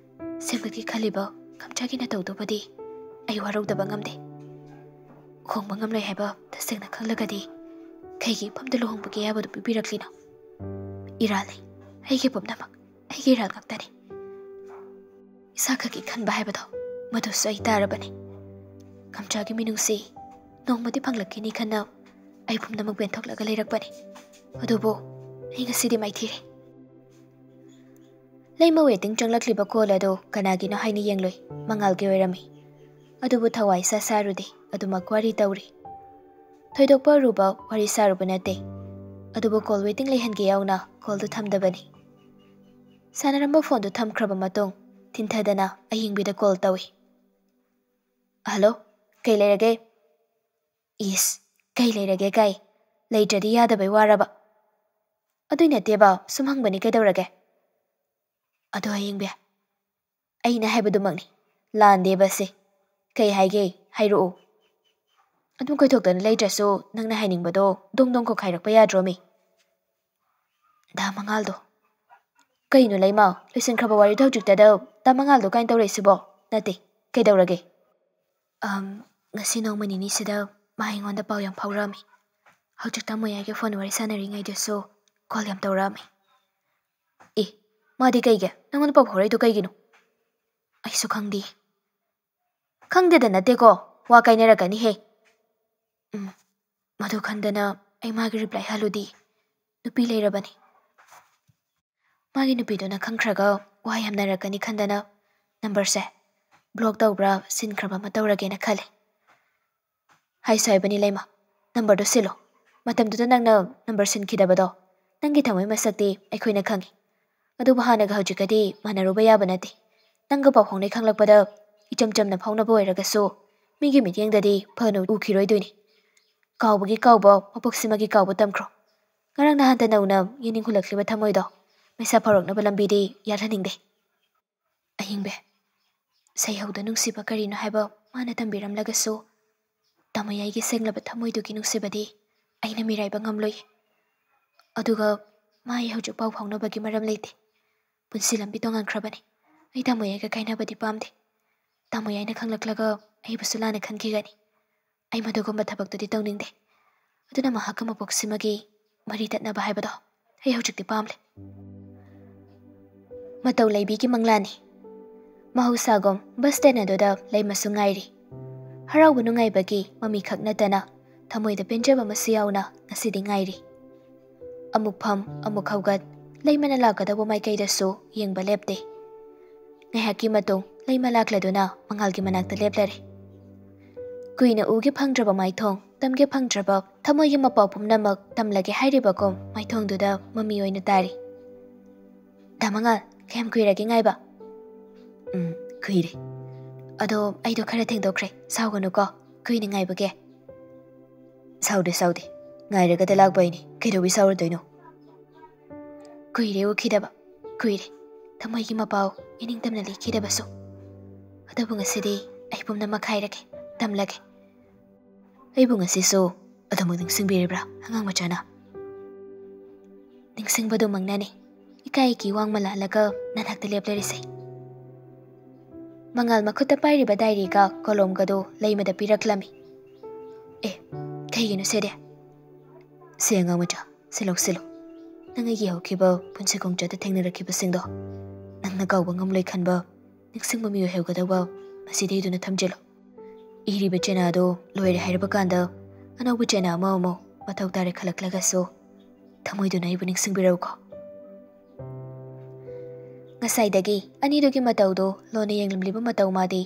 ꯁꯦꯝꯒꯠꯀꯦ ꯈꯜꯂꯤꯕ ꯀꯝꯆꯥꯒꯤ ꯅꯇꯧꯗꯨꯕꯨꯗꯤ ꯑꯩ ꯋꯥꯔꯧꯗꯕ ꯉꯝꯗꯦ꯫ ꯍꯣꯡꯕ ꯉꯝꯂꯣꯏ ꯍꯥꯏꯕ ꯇꯁꯦꯡꯅ ꯈꯪꯂꯒꯗꯤ ꯀꯩꯒꯤ ꯏꯐꯝꯗ ꯂꯨꯍꯣꯡꯕꯒꯤ ꯑꯌꯥꯕꯗꯨ ꯄꯤꯕꯤꯔꯛꯂꯤꯅꯣ? ꯏꯔꯥꯜꯅꯤ, ꯑꯩꯒꯤ ꯄꯨꯝꯅꯃꯛ ꯑꯩꯒꯤ ꯏꯔꯥꯜ ꯉꯥꯛꯇꯅꯤ꯫ ꯏꯁꯥ ꯈꯛꯀꯤ ꯈꯟꯕ ꯍꯥꯏꯕꯗꯣ, ꯃꯗꯨꯁꯨ ꯑꯩ ꯇꯥꯔꯕꯅꯤ꯫ ꯀꯝꯆꯥꯒꯤ ꯃꯤꯅꯨꯡꯁꯤ ꯅꯣꯡꯃꯗꯤ ꯐꯪꯂꯛꯈꯤꯅꯤ ꯈꯟꯅ ꯑꯩ ꯄꯨꯝꯅꯃꯛ ꯄꯦꯟꯊꯣꯛꯂꯒ ꯂꯩꯔꯛꯄꯅꯤ꯫ ꯑꯗꯨꯕꯨ ꯑꯩ ꯉꯁꯤꯗꯤ ꯃꯥꯏꯊꯤꯔꯦ꯫" ꯂꯩꯃ ꯋꯦꯇꯤꯡ ꯆꯪꯂꯛꯂꯤꯕ ꯀꯣꯜ ꯑꯗꯨ ꯀꯅꯥꯒꯤꯅꯣ ꯍꯥꯏꯅ ꯌꯦꯡꯂꯨꯏ꯫ ꯃꯉꯥꯜꯒꯤ ꯑꯣꯏꯔꯝꯃꯤ꯫ ꯑꯗꯨꯕꯨ ꯊꯋꯥꯏ ꯏꯁꯥ ꯁꯥꯔꯨꯗꯦ꯫ ꯑꯗꯨꯃꯛ ꯋꯥꯔꯤ ꯇꯧꯔꯤ꯫ ꯊꯣꯏꯗꯣꯛꯄ ꯑꯔꯨꯕ ꯋꯥꯔꯤ ꯁꯥꯔꯨꯕ ꯅꯠꯇꯦ꯫ ꯑꯗꯨꯕꯨ ꯀꯣꯜ ꯋꯦꯇꯤꯡ ꯂꯩꯍꯟꯒꯦ ꯌꯥꯎꯅ ꯀꯣꯜꯗꯨ ꯊꯝꯗꯕꯅꯤ꯫ ꯁꯥꯟꯅꯔꯝꯕ ꯐꯣꯟꯗꯨ ꯊꯝꯈ꯭ꯔꯕ ꯃꯇꯨꯡ ꯊꯤꯟꯊꯗꯅ ꯑꯌꯤꯡꯕꯤꯗ ꯀꯣꯜ ꯇꯧꯏ꯫ "ꯍꯜꯂꯣ, ꯀꯩ ꯂꯩꯔꯒꯦ?" "ꯏꯁ, ꯀꯩ ꯂꯩꯔꯒꯦ ꯀꯥꯏ? ꯂꯩꯇ꯭ꯔꯗꯤ ꯌꯥꯗꯕꯩ ꯋꯥꯔꯕ?" "ꯑꯗꯨꯏ ꯅꯠꯇꯦꯕ, ꯁꯨꯝ ꯍꯪꯕꯅꯤ, ꯀꯩꯗꯧꯔꯒꯦ?" "ꯑꯗꯣ ꯑꯌꯤꯡꯕꯤ, ꯑꯩꯅ ꯍꯥꯏꯕꯗꯨꯃꯛꯅꯤ, ꯂꯥꯟꯗꯦꯕ ꯁꯦ꯫ ꯀꯩ ꯍꯥꯏꯒꯦ? ꯍꯥꯏꯔꯛꯑꯣ꯫ ꯑꯗꯨꯝ ꯀꯣꯏꯊꯣꯛꯇꯅ ꯂꯩꯇ꯭ꯔꯁꯨ ꯅꯪꯅ ꯍꯥꯏꯅꯤꯡꯕꯗꯣ ꯗꯣꯡ ꯗꯣꯡ ꯀꯣꯛꯈꯥꯏꯔꯛꯄ ꯌꯥꯗ꯭ꯔꯣ ꯃꯤ?" "ꯗꯥ ꯃꯉꯥꯜꯗꯣ꯫" "ꯀꯩꯅꯣ ꯂꯩꯃ, ꯂꯣꯏꯁꯤꯟꯈ꯭ꯔꯕ ꯋꯥꯔꯤꯗꯣ ꯍꯧꯖꯤꯛꯇꯗ ꯗꯥ ꯃꯉꯥꯜꯗꯣ ꯀꯥꯏꯅ ꯇꯧꯔꯛꯏꯁꯤꯕꯣ?" "ꯅꯠꯇꯦ, ꯀꯩꯗꯧꯔꯒꯦ?" "ꯑꯝ, ꯉꯁꯤ ꯅꯣꯡꯃ ꯅꯤꯅꯤꯁꯤꯗ ꯃꯥ ꯑꯩꯉꯣꯟꯗ ꯄꯥꯎ ꯌꯥꯝ ꯐꯥꯎꯔꯛꯑꯝꯃꯤ꯫ ꯍꯧꯖꯤꯛꯇ ꯃꯣꯌꯥꯏꯒꯤ ꯐꯣꯟ ꯋꯥꯔꯤ ꯁꯥꯟꯅꯔꯤꯉꯩꯗꯁꯨ ꯀꯣꯜ ꯌꯥꯝ ꯇꯧꯔꯛꯑꯝꯃꯤ꯫" "ꯑꯦ, ꯃꯥꯗꯤ ꯀꯩꯒꯤ? ꯅꯪꯉꯣꯟꯗ ꯄꯥꯎ ꯐꯥꯎꯔꯛꯏꯗꯣ ꯀꯩꯒꯤꯅꯣ?" "ꯑꯩꯁꯨ ꯈꯪꯗꯦ꯫" "ꯈꯪꯗꯦꯗ ꯅꯠꯇꯦꯀꯣ, ꯋꯥ ꯀꯥꯏꯅꯔꯛꯀꯅꯤꯍꯦ꯫" "ꯎꯝ, ꯃꯗꯨ ꯈꯟꯗꯅ ꯑꯩ ꯃꯥꯒꯤ ꯔꯤꯄ꯭ꯂꯥꯏ ꯍꯜꯂꯨꯗꯤ꯫ ꯅꯨꯄꯤ ꯂꯩꯔꯕꯅꯤ꯫ ꯃꯥꯒꯤ ꯅꯨꯄꯤꯗꯨꯅ ꯈꯪꯈ꯭ꯔꯒ ꯋꯥ ꯌꯥꯝꯅꯔꯛꯀꯅꯤ ꯈꯟꯗꯅ ꯅꯝꯕꯔꯁꯦ ꯕ꯭ꯂꯣꯛ ꯇꯧꯕ꯭ꯔꯥ ꯁꯤꯟꯈ꯭ꯔꯕ ꯑꯃ ꯇꯧꯔꯒꯦꯅ ꯈꯜꯂꯦ꯫ ꯍꯥꯏꯁꯨ ꯍꯥꯏꯕꯅꯤ ꯂꯩꯃ, ꯅꯝꯕꯔꯗꯣ ꯁꯤꯜꯂꯣ꯫ ꯃꯇꯝꯗꯨꯗ ꯅꯪꯅ ꯅꯝꯕꯔ ꯁꯤꯟꯈꯤꯗꯕꯗꯣ ꯅꯪꯒꯤ ꯊꯃꯣꯏ ꯃꯁꯛꯇꯤ ꯑꯩꯈꯣꯏꯅ ꯈꯪꯉꯤ꯫ ꯑꯗꯨꯕꯨ ꯍꯥꯟꯅꯒ ꯍꯧꯖꯤꯛꯀꯗꯤ ꯃꯥꯟꯅꯔꯨꯕ ꯌꯥꯕ ꯅꯠꯇꯦ꯫ ꯅꯪꯒ ꯄꯥꯎ ꯐꯥꯎꯅꯩ ꯈꯪꯂꯛꯄꯗ ꯏꯆꯝ ꯆꯝꯅ ꯐꯥꯎꯅꯕ ꯑꯣꯏꯔꯒꯁꯨ ꯃꯤꯒꯤ ꯃꯤꯠꯌꯦꯡꯗꯗꯤ ꯐꯅ ꯎꯈꯤꯔꯣꯏꯗꯣꯏꯅꯤ꯫ ꯀꯥꯎꯕꯒꯤ ꯀꯥꯎꯕ, ꯃꯄꯣꯛꯁꯤꯃꯒꯤ ꯀꯥꯎꯕ ꯇꯝꯈ꯭ꯔꯣ꯫ ꯉꯔꯥꯡ ꯅꯍꯥꯟꯇ ꯅꯧꯅ ꯌꯦꯡꯅꯤꯡ ꯍꯨꯜꯂꯛꯂꯤꯕ ꯊꯃꯣꯏꯗꯣ ꯃꯩꯁꯥ ꯐꯥꯎꯔꯛꯅꯕ ꯂꯝꯕꯤꯗꯤ ꯌꯥꯠꯍꯟꯅꯤꯡꯗꯦ꯫ ꯑꯍꯤꯡꯕꯦ, ꯁꯩꯍꯧꯗ ꯅꯨꯡꯁꯤꯕ ꯀꯔꯤꯅꯣ ꯍꯥꯏꯕ ꯃꯥꯅ ꯇꯝꯕꯤꯔꯝꯂꯒꯁꯨ, ꯇꯥꯃꯣꯌꯥꯏꯒꯤ ꯁꯦꯡꯂꯕ ꯊꯃꯣꯏꯗꯨꯒꯤ ꯅꯨꯡꯁꯤꯕꯗꯤ ꯑꯩꯅ ꯃꯤꯔꯥꯏꯕ ꯉꯝꯂꯣꯏ꯫ ꯑꯗꯨꯒ ꯃꯥ ꯑꯩ ꯍꯧꯖꯤꯛ ꯄꯥꯎ ꯐꯥꯎꯅꯕꯒꯤ ꯃꯔꯝ ꯂꯩꯇꯦ꯫ ꯄꯨꯟꯁꯤ ꯂꯝꯕꯤ ꯇꯣꯉꯥꯟꯈ꯭ꯔꯕꯅꯤ꯫ ꯑꯩ ꯇꯥꯃꯣꯌꯥꯏꯒ ꯀꯥꯏꯅꯕꯗꯤ ꯄꯥꯝꯗꯦ꯫ ꯇꯥꯃꯣꯌꯥꯏꯅ ꯈꯪꯂꯛꯂꯒ ꯑꯩꯕꯨꯁꯨ ꯂꯥꯟꯅ ꯈꯟꯈꯤꯒꯅꯤ꯫ ꯑꯩ ꯃꯗꯨꯒꯨꯝꯕ ꯊꯕꯛꯇꯨꯗꯤ ꯇꯧꯅꯤꯡꯗꯦ꯫ ꯑꯗꯨꯅ ꯃꯍꯥꯛꯀ ꯃꯄꯣꯛꯁꯤꯃꯒꯤ ꯃꯔꯤ ꯇꯠꯅꯕ ꯍꯥꯏꯕꯗꯣ ꯑꯩ ꯍꯧꯖꯤꯛꯇꯤ ꯄꯥꯝꯂꯦ꯫ ꯃꯇꯧ ꯂꯩꯕꯤꯒꯤ ꯃꯪꯂꯥꯟꯅꯤ꯫ ꯃꯍꯧꯁꯥꯒꯨꯝ ꯕꯁ ꯁ꯭ꯇꯦꯟ ꯑꯗꯨꯗ ꯂꯩꯃꯁꯨ ꯉꯥꯏꯔꯤ꯫ ꯍꯔꯥꯎꯕ ꯅꯨꯡꯉꯥꯏꯕꯒꯤ ꯃꯃꯤ ꯈꯛ ꯅꯠꯇꯅ ꯊꯃꯣꯏꯗ ꯄꯦꯟꯖꯕ ꯑꯃꯁꯨ ꯌꯥꯎꯅ ꯉꯁꯤꯗꯤ ꯉꯥꯏꯔꯤ꯫ ꯑꯃꯨꯛ ꯐꯝ, ꯑꯃꯨꯛ ꯍꯧꯒꯠ, ꯂꯩꯃꯅ ꯂꯥꯛꯀꯗꯧꯕ ꯃꯥꯏꯀꯩꯗꯁꯨ ꯌꯦꯡꯕ ꯂꯦꯞꯇꯦ꯫ ꯉꯥꯏꯍꯥꯛꯀꯤ ꯃꯇꯨꯡ ꯂꯩꯃ ꯂꯥꯛꯂꯗꯨꯅ ꯃꯉꯥꯜꯒꯤ ꯃꯅꯥꯛꯇ ꯂꯦꯞꯂꯔꯦ꯫ ꯀꯨꯏꯅ ꯎꯒꯦ ꯐꯪꯗ꯭ꯔꯕ ꯃꯥꯏꯊꯣꯡ, ꯇꯝꯒꯦ ꯐꯪꯗ꯭ꯔꯕ ꯊꯃꯣꯏꯒꯤ ꯃꯄꯥꯎ ꯄꯨꯝꯅꯃꯛ ꯇꯝꯂꯒꯦ ꯍꯥꯏꯔꯤꯕꯒꯨꯝ ꯃꯥꯏꯊꯣꯡꯗꯨꯗ ꯃꯃꯤ ꯑꯣꯏꯅ ꯇꯥꯔꯤ꯫ "ꯗꯥ ꯃꯉꯥꯜ, ꯀꯌꯥꯝ ꯀꯨꯏꯔꯒꯦ ꯉꯥꯏꯕ?" "ꯎꯝ, ꯀꯨꯏꯔꯦ꯫ ꯑꯗꯣ ꯑꯩꯗꯣ ꯈꯔ ꯊꯦꯡꯗꯣꯛꯈ꯭ꯔꯦ, ꯁꯥꯎꯒꯅꯨꯀꯣ ꯀꯨꯏꯅ ꯉꯥꯏꯕꯒꯦ꯫" "ꯁꯥꯎꯗꯦ, ꯁꯥꯎꯗꯦ꯫ ꯉꯥꯏꯔꯒꯗ ꯂꯥꯛꯄ ꯑꯩꯅꯤ꯫ ꯀꯩꯗꯧꯕꯩ ꯁꯥꯎꯔꯨꯗꯣꯏꯅꯣ?" "ꯀꯨꯏꯔꯦ ꯎꯈꯤꯗꯕ, ꯀꯨꯏꯔꯦ꯫ ꯊꯃꯣꯏꯒꯤ ꯃꯄꯥꯎ ꯏꯅꯤꯡꯇꯝꯅ ꯂꯤꯈꯤꯗꯕꯁꯨ꯫ ꯑꯗꯨꯕꯨ ꯉꯁꯤꯗꯤ ꯑꯩ ꯄꯨꯝꯅꯃꯛ ꯍꯥꯏꯔꯒꯦ, ꯇꯝꯂꯒꯦ꯫ ꯑꯩꯕꯨ ꯉꯁꯤꯁꯨ ꯑꯗꯨꯃꯛ ꯅꯤꯡꯁꯤꯡꯕꯤꯔꯤꯕ꯭ꯔꯥ, ꯑꯉꯥꯡ ꯃꯆꯥꯅ?" "ꯅꯤꯡꯁꯤꯡꯕꯗꯨꯃꯛꯅꯅꯤ ꯏꯀꯥꯏꯒꯤ ꯋꯥꯡꯃ ꯂꯥꯜꯂꯒ ꯅꯅꯥꯛꯇ ꯂꯦꯞꯂꯔꯤꯁꯦ꯫" ꯃꯉꯥꯜ ꯃꯈꯨꯠꯇ ꯄꯥꯏꯔꯤꯕ ꯗꯥꯏꯔꯤꯒ ꯀꯣꯂꯣꯝꯒꯗꯨ ꯂꯩꯃꯗ ꯄꯤꯔꯛꯂꯝꯃꯤ꯫ "ꯑꯦ, ꯀꯩꯒꯤꯅꯣ ꯁꯦꯗꯦ?" "ꯁꯦ ꯑꯉꯥꯡ ꯃꯆꯥ, ꯁꯤ ꯂꯧꯁꯤꯜꯂꯨ꯫ ꯅꯪ ꯑꯩꯒꯤ ꯍꯧꯈꯤꯕ ꯄꯨꯟꯁꯤ ꯈꯣꯡꯆꯠꯇ ꯊꯦꯡꯅꯔꯛꯈꯤꯕꯁꯤꯡꯗꯣ ꯅꯪꯅ ꯀꯥꯎꯕ ꯉꯝꯂꯣꯏ ꯈꯟꯕ ꯅꯤꯡꯁꯤꯡꯕ ꯃꯤꯑꯣꯏ ꯑꯣꯏꯍꯧꯒꯗꯧꯕ ꯃꯁꯤꯗ ꯏꯗꯨꯅ ꯊꯝꯖꯤꯜꯂꯨ꯫ ꯏꯔꯤꯕ ꯆꯦꯅꯥꯗꯣ ꯂꯣꯏꯔꯦ ꯍꯥꯏꯔꯕ ꯀꯥꯟꯗ ꯑꯅꯧꯕ ꯆꯦꯅꯥ ꯑꯃ ꯑꯃꯨꯛ ꯃꯊꯧ ꯇꯥꯔꯦ ꯈꯜꯂꯛꯂꯒꯁꯨ ꯊꯃꯣꯏꯗꯨꯅ ꯑꯩꯕꯨ ꯅꯤꯡꯁꯤꯡꯕꯤꯔꯛꯎꯀꯣ꯫" ꯉꯁꯥꯏꯗꯒꯤ ꯑꯅꯤꯗꯨꯒꯤ ꯃꯇꯧꯗꯣ ꯂꯣꯟꯅ ꯌꯦꯡꯂꯝꯂꯤꯕ ꯃꯇꯧ ꯃꯥꯗꯤ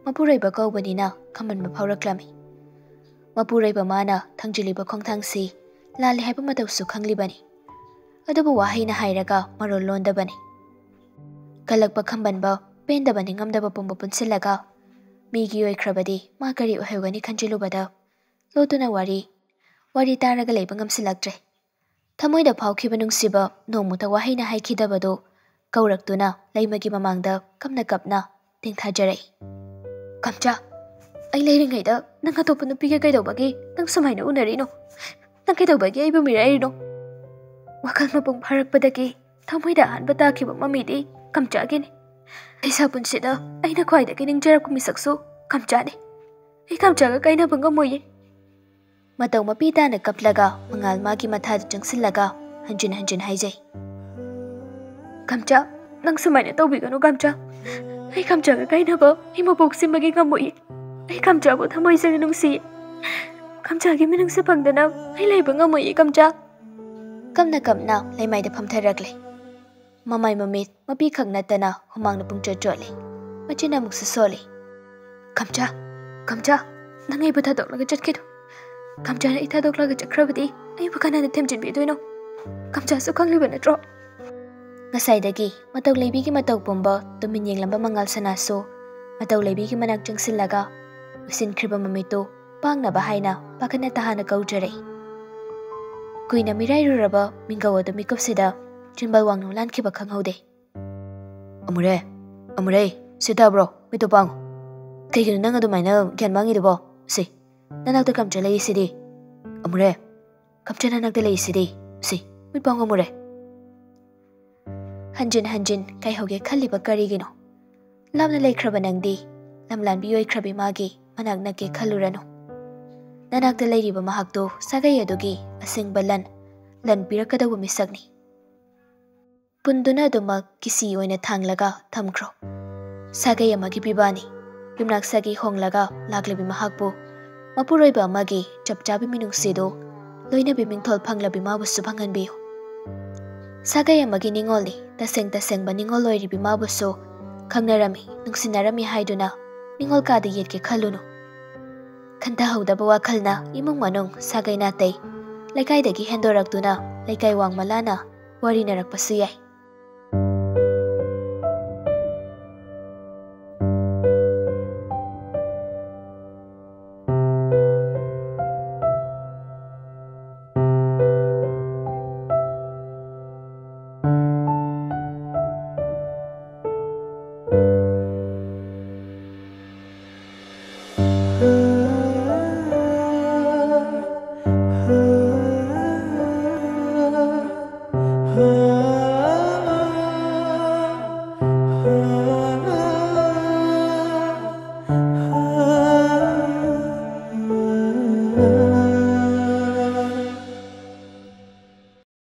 ꯃꯄꯨꯔꯣꯏꯕ ꯀꯧꯕꯅꯤꯅ ꯈꯝꯕꯟꯕ ꯐꯥꯎꯔꯛꯂꯝꯃꯤ꯫ ꯃꯄꯨꯔꯣꯏꯕ ꯃꯥꯅ ꯊꯥꯡꯖꯤꯜꯂꯤꯕ ꯈꯣꯡꯊꯥꯡꯁꯤ ꯂꯥꯜꯂꯦ ꯍꯥꯏꯕ ꯃꯇꯧꯁꯨ ꯈꯪꯂꯤꯕꯅꯤ꯫ ꯑꯗꯨꯕꯨ ꯋꯥꯍꯩꯅ ꯍꯥꯏꯔꯒ ꯃꯔꯣꯜ ꯂꯣꯟꯗꯕꯅꯤ꯫ ꯀꯜꯂꯛꯄ ꯈꯝꯕꯟꯕ, ꯄꯦꯟꯗꯕ ꯅꯤꯡꯉꯝꯗꯕ ꯄꯨꯝꯕ ꯄꯨꯟꯁꯤꯜꯂꯒ ꯃꯤꯒꯤ ꯑꯣꯏꯈ꯭ꯔꯕꯗꯤ ꯃꯥ ꯀꯔꯤ ꯑꯣꯏꯍꯧꯒꯅꯤ ꯈꯟꯖꯤꯜꯂꯨꯕꯗ ꯂꯣꯠꯇꯨꯅ ꯋꯥꯔꯤ, ꯋꯥꯔꯤ ꯇꯥꯔꯒ ꯂꯩꯕ ꯉꯝꯁꯤꯜꯂꯛꯇ꯭ꯔꯦ꯫ ꯊꯃꯣꯏꯗ ꯐꯥꯎꯈꯤꯕ ꯅꯨꯡꯁꯤꯕ ꯅꯣꯡꯃꯇ ꯋꯥꯍꯩꯅ ꯍꯥꯏꯈꯤꯗꯕꯗꯨ ꯀꯧꯔꯛꯇꯨꯅ ꯂꯩꯃꯒꯤ ꯃꯃꯥꯡꯗ ꯀꯞꯅ ꯀꯞꯅ ꯇꯦꯡꯊꯥꯖꯔꯛꯏ꯫ "ꯀꯝꯆꯥ, ꯑꯩ ꯂꯩꯔꯤꯉꯩꯗ ꯅꯪ ꯑꯇꯣꯞꯄ ꯅꯨꯄꯤꯒ ꯀꯩꯗꯧꯕꯒꯤ ꯅꯪ ꯁꯨꯃꯥꯏꯅ ꯎꯅꯔꯤꯅꯣ? ꯅꯪ ꯀꯩꯗꯧꯕꯒꯤ ꯑꯩꯕꯨ ꯃꯤꯔꯥꯏꯔꯤꯅꯣ?" ꯋꯥꯈꯜ ꯃꯄꯨꯡ ꯐꯥꯔꯛꯄꯗꯒꯤ ꯊꯃꯣꯏꯗ ꯑꯍꯥꯟꯕ ꯇꯥꯈꯤꯕ ꯃꯃꯤꯗꯤ ꯀꯝꯆꯥꯒꯤꯅꯤ꯫ ꯂꯩꯁꯥ ꯄꯨꯟꯁꯤꯗ ꯑꯩꯅ ꯈ꯭ꯋꯥꯏꯗꯒꯤ ꯅꯤꯡꯖꯔꯛꯄ ꯃꯤꯁꯛꯁꯨ ꯀꯝꯆꯥꯅꯤ꯫ ꯑꯩ ꯀꯝꯆꯥꯒ ꯀꯥꯏꯅꯕ ꯉꯝꯃꯣꯏꯌꯦ꯫ ꯃꯇꯧ ꯃꯄꯤ ꯇꯥꯅ ꯀꯞꯂꯒ ꯃꯉꯥꯜ ꯃꯥꯒꯤ ꯃꯊꯥꯗ ꯆꯪꯁꯤꯜꯂꯒ ꯍꯟꯖꯤꯟ ꯍꯟꯖꯤꯟ ꯍꯥꯏꯖꯩ꯫ "ꯀꯝꯆꯥ, ꯅꯪ ꯁꯨꯃꯥꯏꯅ ꯇꯧꯕꯤꯒꯅꯨ ꯀꯝꯆꯥ꯫ ꯑꯩ ꯀꯝꯆꯥꯒ ꯀꯥꯏꯅꯕ ꯑꯩ ꯃꯄꯣꯛ ꯁꯤꯃꯒꯤ ꯉꯝꯃꯣꯏꯌꯦ꯫ ꯑꯩ ꯀꯝꯆꯥꯕꯨ ꯊꯃꯣꯏ ꯁꯦꯡꯅ ꯅꯨꯡꯁꯤꯌꯦ꯫ ꯀꯝꯆꯥꯒꯤ ꯃꯤꯅꯨꯡꯁꯤ ꯐꯪꯗꯅ ꯑꯩ ꯂꯩꯕ ꯉꯝꯃꯣꯏꯌꯦ ꯀꯝꯆꯥ꯫" ꯀꯞꯅ ꯀꯞꯅ ꯂꯩꯃꯥꯏꯗ ꯐꯝꯊꯔꯛꯂꯦ꯫ ꯃꯃꯥꯏ ꯃꯃꯤꯠ ꯃꯄꯤꯈꯛ ꯅꯠꯇꯅ ꯍꯨꯃꯥꯡꯅ ꯄꯨꯡꯆꯣꯠ ꯆꯣꯠꯂꯤ꯫ ꯃꯆꯤꯟ ꯑꯃꯨꯛꯁꯨ ꯁꯣꯜꯂꯤ꯫ "ꯀꯝꯆꯥ, ꯀꯝꯆꯥ, ꯅꯪ ꯑꯩꯕꯨ ꯊꯥꯗꯣꯛꯂꯒ ꯆꯠꯈꯤꯅꯨ꯫ ꯀꯝꯆꯥꯅ ꯑꯩ ꯊꯥꯗꯣꯛꯂꯒ ꯆꯠꯈ꯭ꯔꯕꯗꯤ ꯑꯩꯕꯨ ꯀꯅꯥꯅ ꯊꯦꯝꯖꯤꯟꯕꯤꯗꯣꯏꯅꯣ? ꯀꯝꯆꯥꯁꯨ ꯈꯪꯂꯤꯕ ꯅꯠꯇ꯭ꯔꯣ?" ꯉꯁꯥꯏꯗꯒꯤ ꯃꯇꯧ ꯂꯩꯕꯤꯒꯤ ꯃꯇꯧ ꯄꯨꯝꯕ ꯇꯨꯃꯤꯟ ꯌꯦꯡꯂꯝꯕ ꯃꯉꯥꯜ ꯁꯅꯥꯁꯨ ꯃꯇꯧ ꯂꯩꯕꯤꯒꯤ ꯃꯅꯥꯛ ꯆꯪꯁꯤꯜꯂꯒ ꯎꯏꯁꯤꯟꯈ꯭ꯔꯤꯕ ꯃꯃꯤꯠꯇꯨ ꯄꯥꯡꯅꯕ ꯍꯥꯏꯅ ꯄꯥꯈꯠꯅ ꯇꯍꯥꯅ ꯀꯧꯖꯔꯛꯏ꯫ ꯀꯨꯏꯅ ꯃꯤꯔꯥꯏꯔꯨꯔꯕ ꯃꯤꯡꯒꯧ ꯑꯗꯨ ꯃꯤꯀꯨꯞꯁꯤꯗ ꯆꯤꯟꯕꯥꯜ ꯋꯥꯡꯅ ꯂꯥꯟꯈꯤꯕ ꯈꯪꯍꯧꯗꯦ꯫ "ꯑꯃꯨꯔꯦ, ꯑꯃꯨꯔꯦ, ꯁꯤ ꯇꯥꯕ꯭ꯔꯣ? ꯃꯤꯠꯇꯣ ꯄꯥꯡꯉꯨ꯫ ꯀꯩꯒꯤꯅꯣ ꯅꯪ ꯑꯗꯨꯃꯥꯏꯅ ꯒ꯭ꯌꯥꯟ ꯃꯥꯡꯉꯤꯗꯨꯕꯣ? ꯁꯤ, ꯅꯅꯥꯛꯇ ꯀꯝꯆꯥ ꯂꯩꯔꯤꯁꯤꯗꯤ꯫ ꯑꯃꯨꯔꯦ, ꯀꯝꯆꯥ ꯅꯅꯥꯛꯇ ꯂꯩꯔꯤꯁꯤꯗꯤ꯫ ꯁꯤ, ꯃꯤꯠ ꯄꯥꯡꯉꯨ ꯑꯃꯨꯔꯦ꯫" ꯍꯟꯖꯤꯟ ꯍꯟꯖꯤꯟ ꯀꯥꯏꯍꯧꯒꯦ ꯈꯜꯂꯤꯕ ꯀꯔꯤꯒꯤꯅꯣ? ꯂꯥꯞꯅ ꯂꯩꯈ꯭ꯔꯕ ꯅꯪꯗꯤ ꯂꯝꯂꯥꯟꯕꯤ ꯑꯣꯏꯈ꯭ꯔꯕꯤ ꯃꯥꯒꯤ ꯃꯅꯥꯛ ꯅꯛꯀꯦ ꯈꯜꯂꯨꯔꯅꯨ꯫ ꯅꯅꯥꯛꯇ ꯂꯩꯔꯤꯕ ꯃꯍꯥꯛꯇꯨ ꯁꯥꯒꯩ ꯑꯗꯨꯒꯤ ꯑꯁꯦꯡꯕ ꯂꯟ, ꯂꯟ ꯄꯤꯔꯛꯀꯗꯧꯕ ꯃꯤꯁꯛꯅꯤ꯫ ꯄꯨꯟꯗꯨꯅ ꯑꯗꯨꯃꯛ ꯀꯤꯁꯤ ꯑꯣꯏꯅ ꯊꯥꯡꯂꯒ ꯊꯝꯈ꯭ꯔꯣ꯫ ꯁꯥꯒꯩ ꯑꯃꯒꯤ ꯄꯤꯕꯥꯅꯤ꯫ ꯌꯨꯝꯅꯥꯛ ꯁꯥꯒꯩ ꯍꯣꯡꯂꯒ ꯂꯥꯛꯂꯤꯕꯤ ꯃꯍꯥꯛꯄꯨ ꯃꯄꯨꯔꯣꯏꯕ ꯑꯃꯒꯤ ꯆꯞ ꯆꯥꯕꯤ ꯃꯤꯅꯨꯡꯁꯤꯗꯨ ꯂꯣꯏꯅꯕꯤ ꯃꯤꯡꯊꯣꯜ ꯐꯪꯂꯕꯤ ꯃꯥꯕꯨꯁꯨ ꯐꯪꯍꯟꯕꯤꯌꯨ꯫ ꯁꯥꯒꯩ ꯑꯃꯒꯤ ꯅꯤꯉꯣꯜꯅꯤ, ꯇꯁꯦꯡ ꯇꯁꯦꯡꯕ ꯅꯤꯉꯣꯜ ꯑꯣꯏꯔꯤꯕꯤ ꯃꯥꯕꯨꯁꯨ ꯈꯪꯅꯔꯝꯃꯤ, ꯅꯨꯡꯁꯤꯅꯔꯝꯃꯤ ꯍꯥꯏꯗꯨꯅ ꯅꯤꯉꯣꯜ ꯀꯥꯗ ꯌꯦꯠꯀꯦ ꯈꯜꯂꯨꯅꯨ꯫ ꯈꯟꯊꯍꯧꯗꯕ ꯋꯥꯈꯜꯅ ꯏꯃꯨꯡ ꯃꯅꯨꯡ, ꯁꯥꯒꯩ ꯅꯥꯇꯩ, ꯂꯩꯀꯥꯏꯗꯒꯤ ꯍꯦꯟꯗꯣꯔꯛꯇꯨꯅ ꯂꯩꯀꯥꯏ ꯋꯥꯡꯃ ꯂꯥꯟꯅ ꯋꯥꯔꯤꯅꯔꯛꯄꯁꯨ ꯌꯥꯏ꯫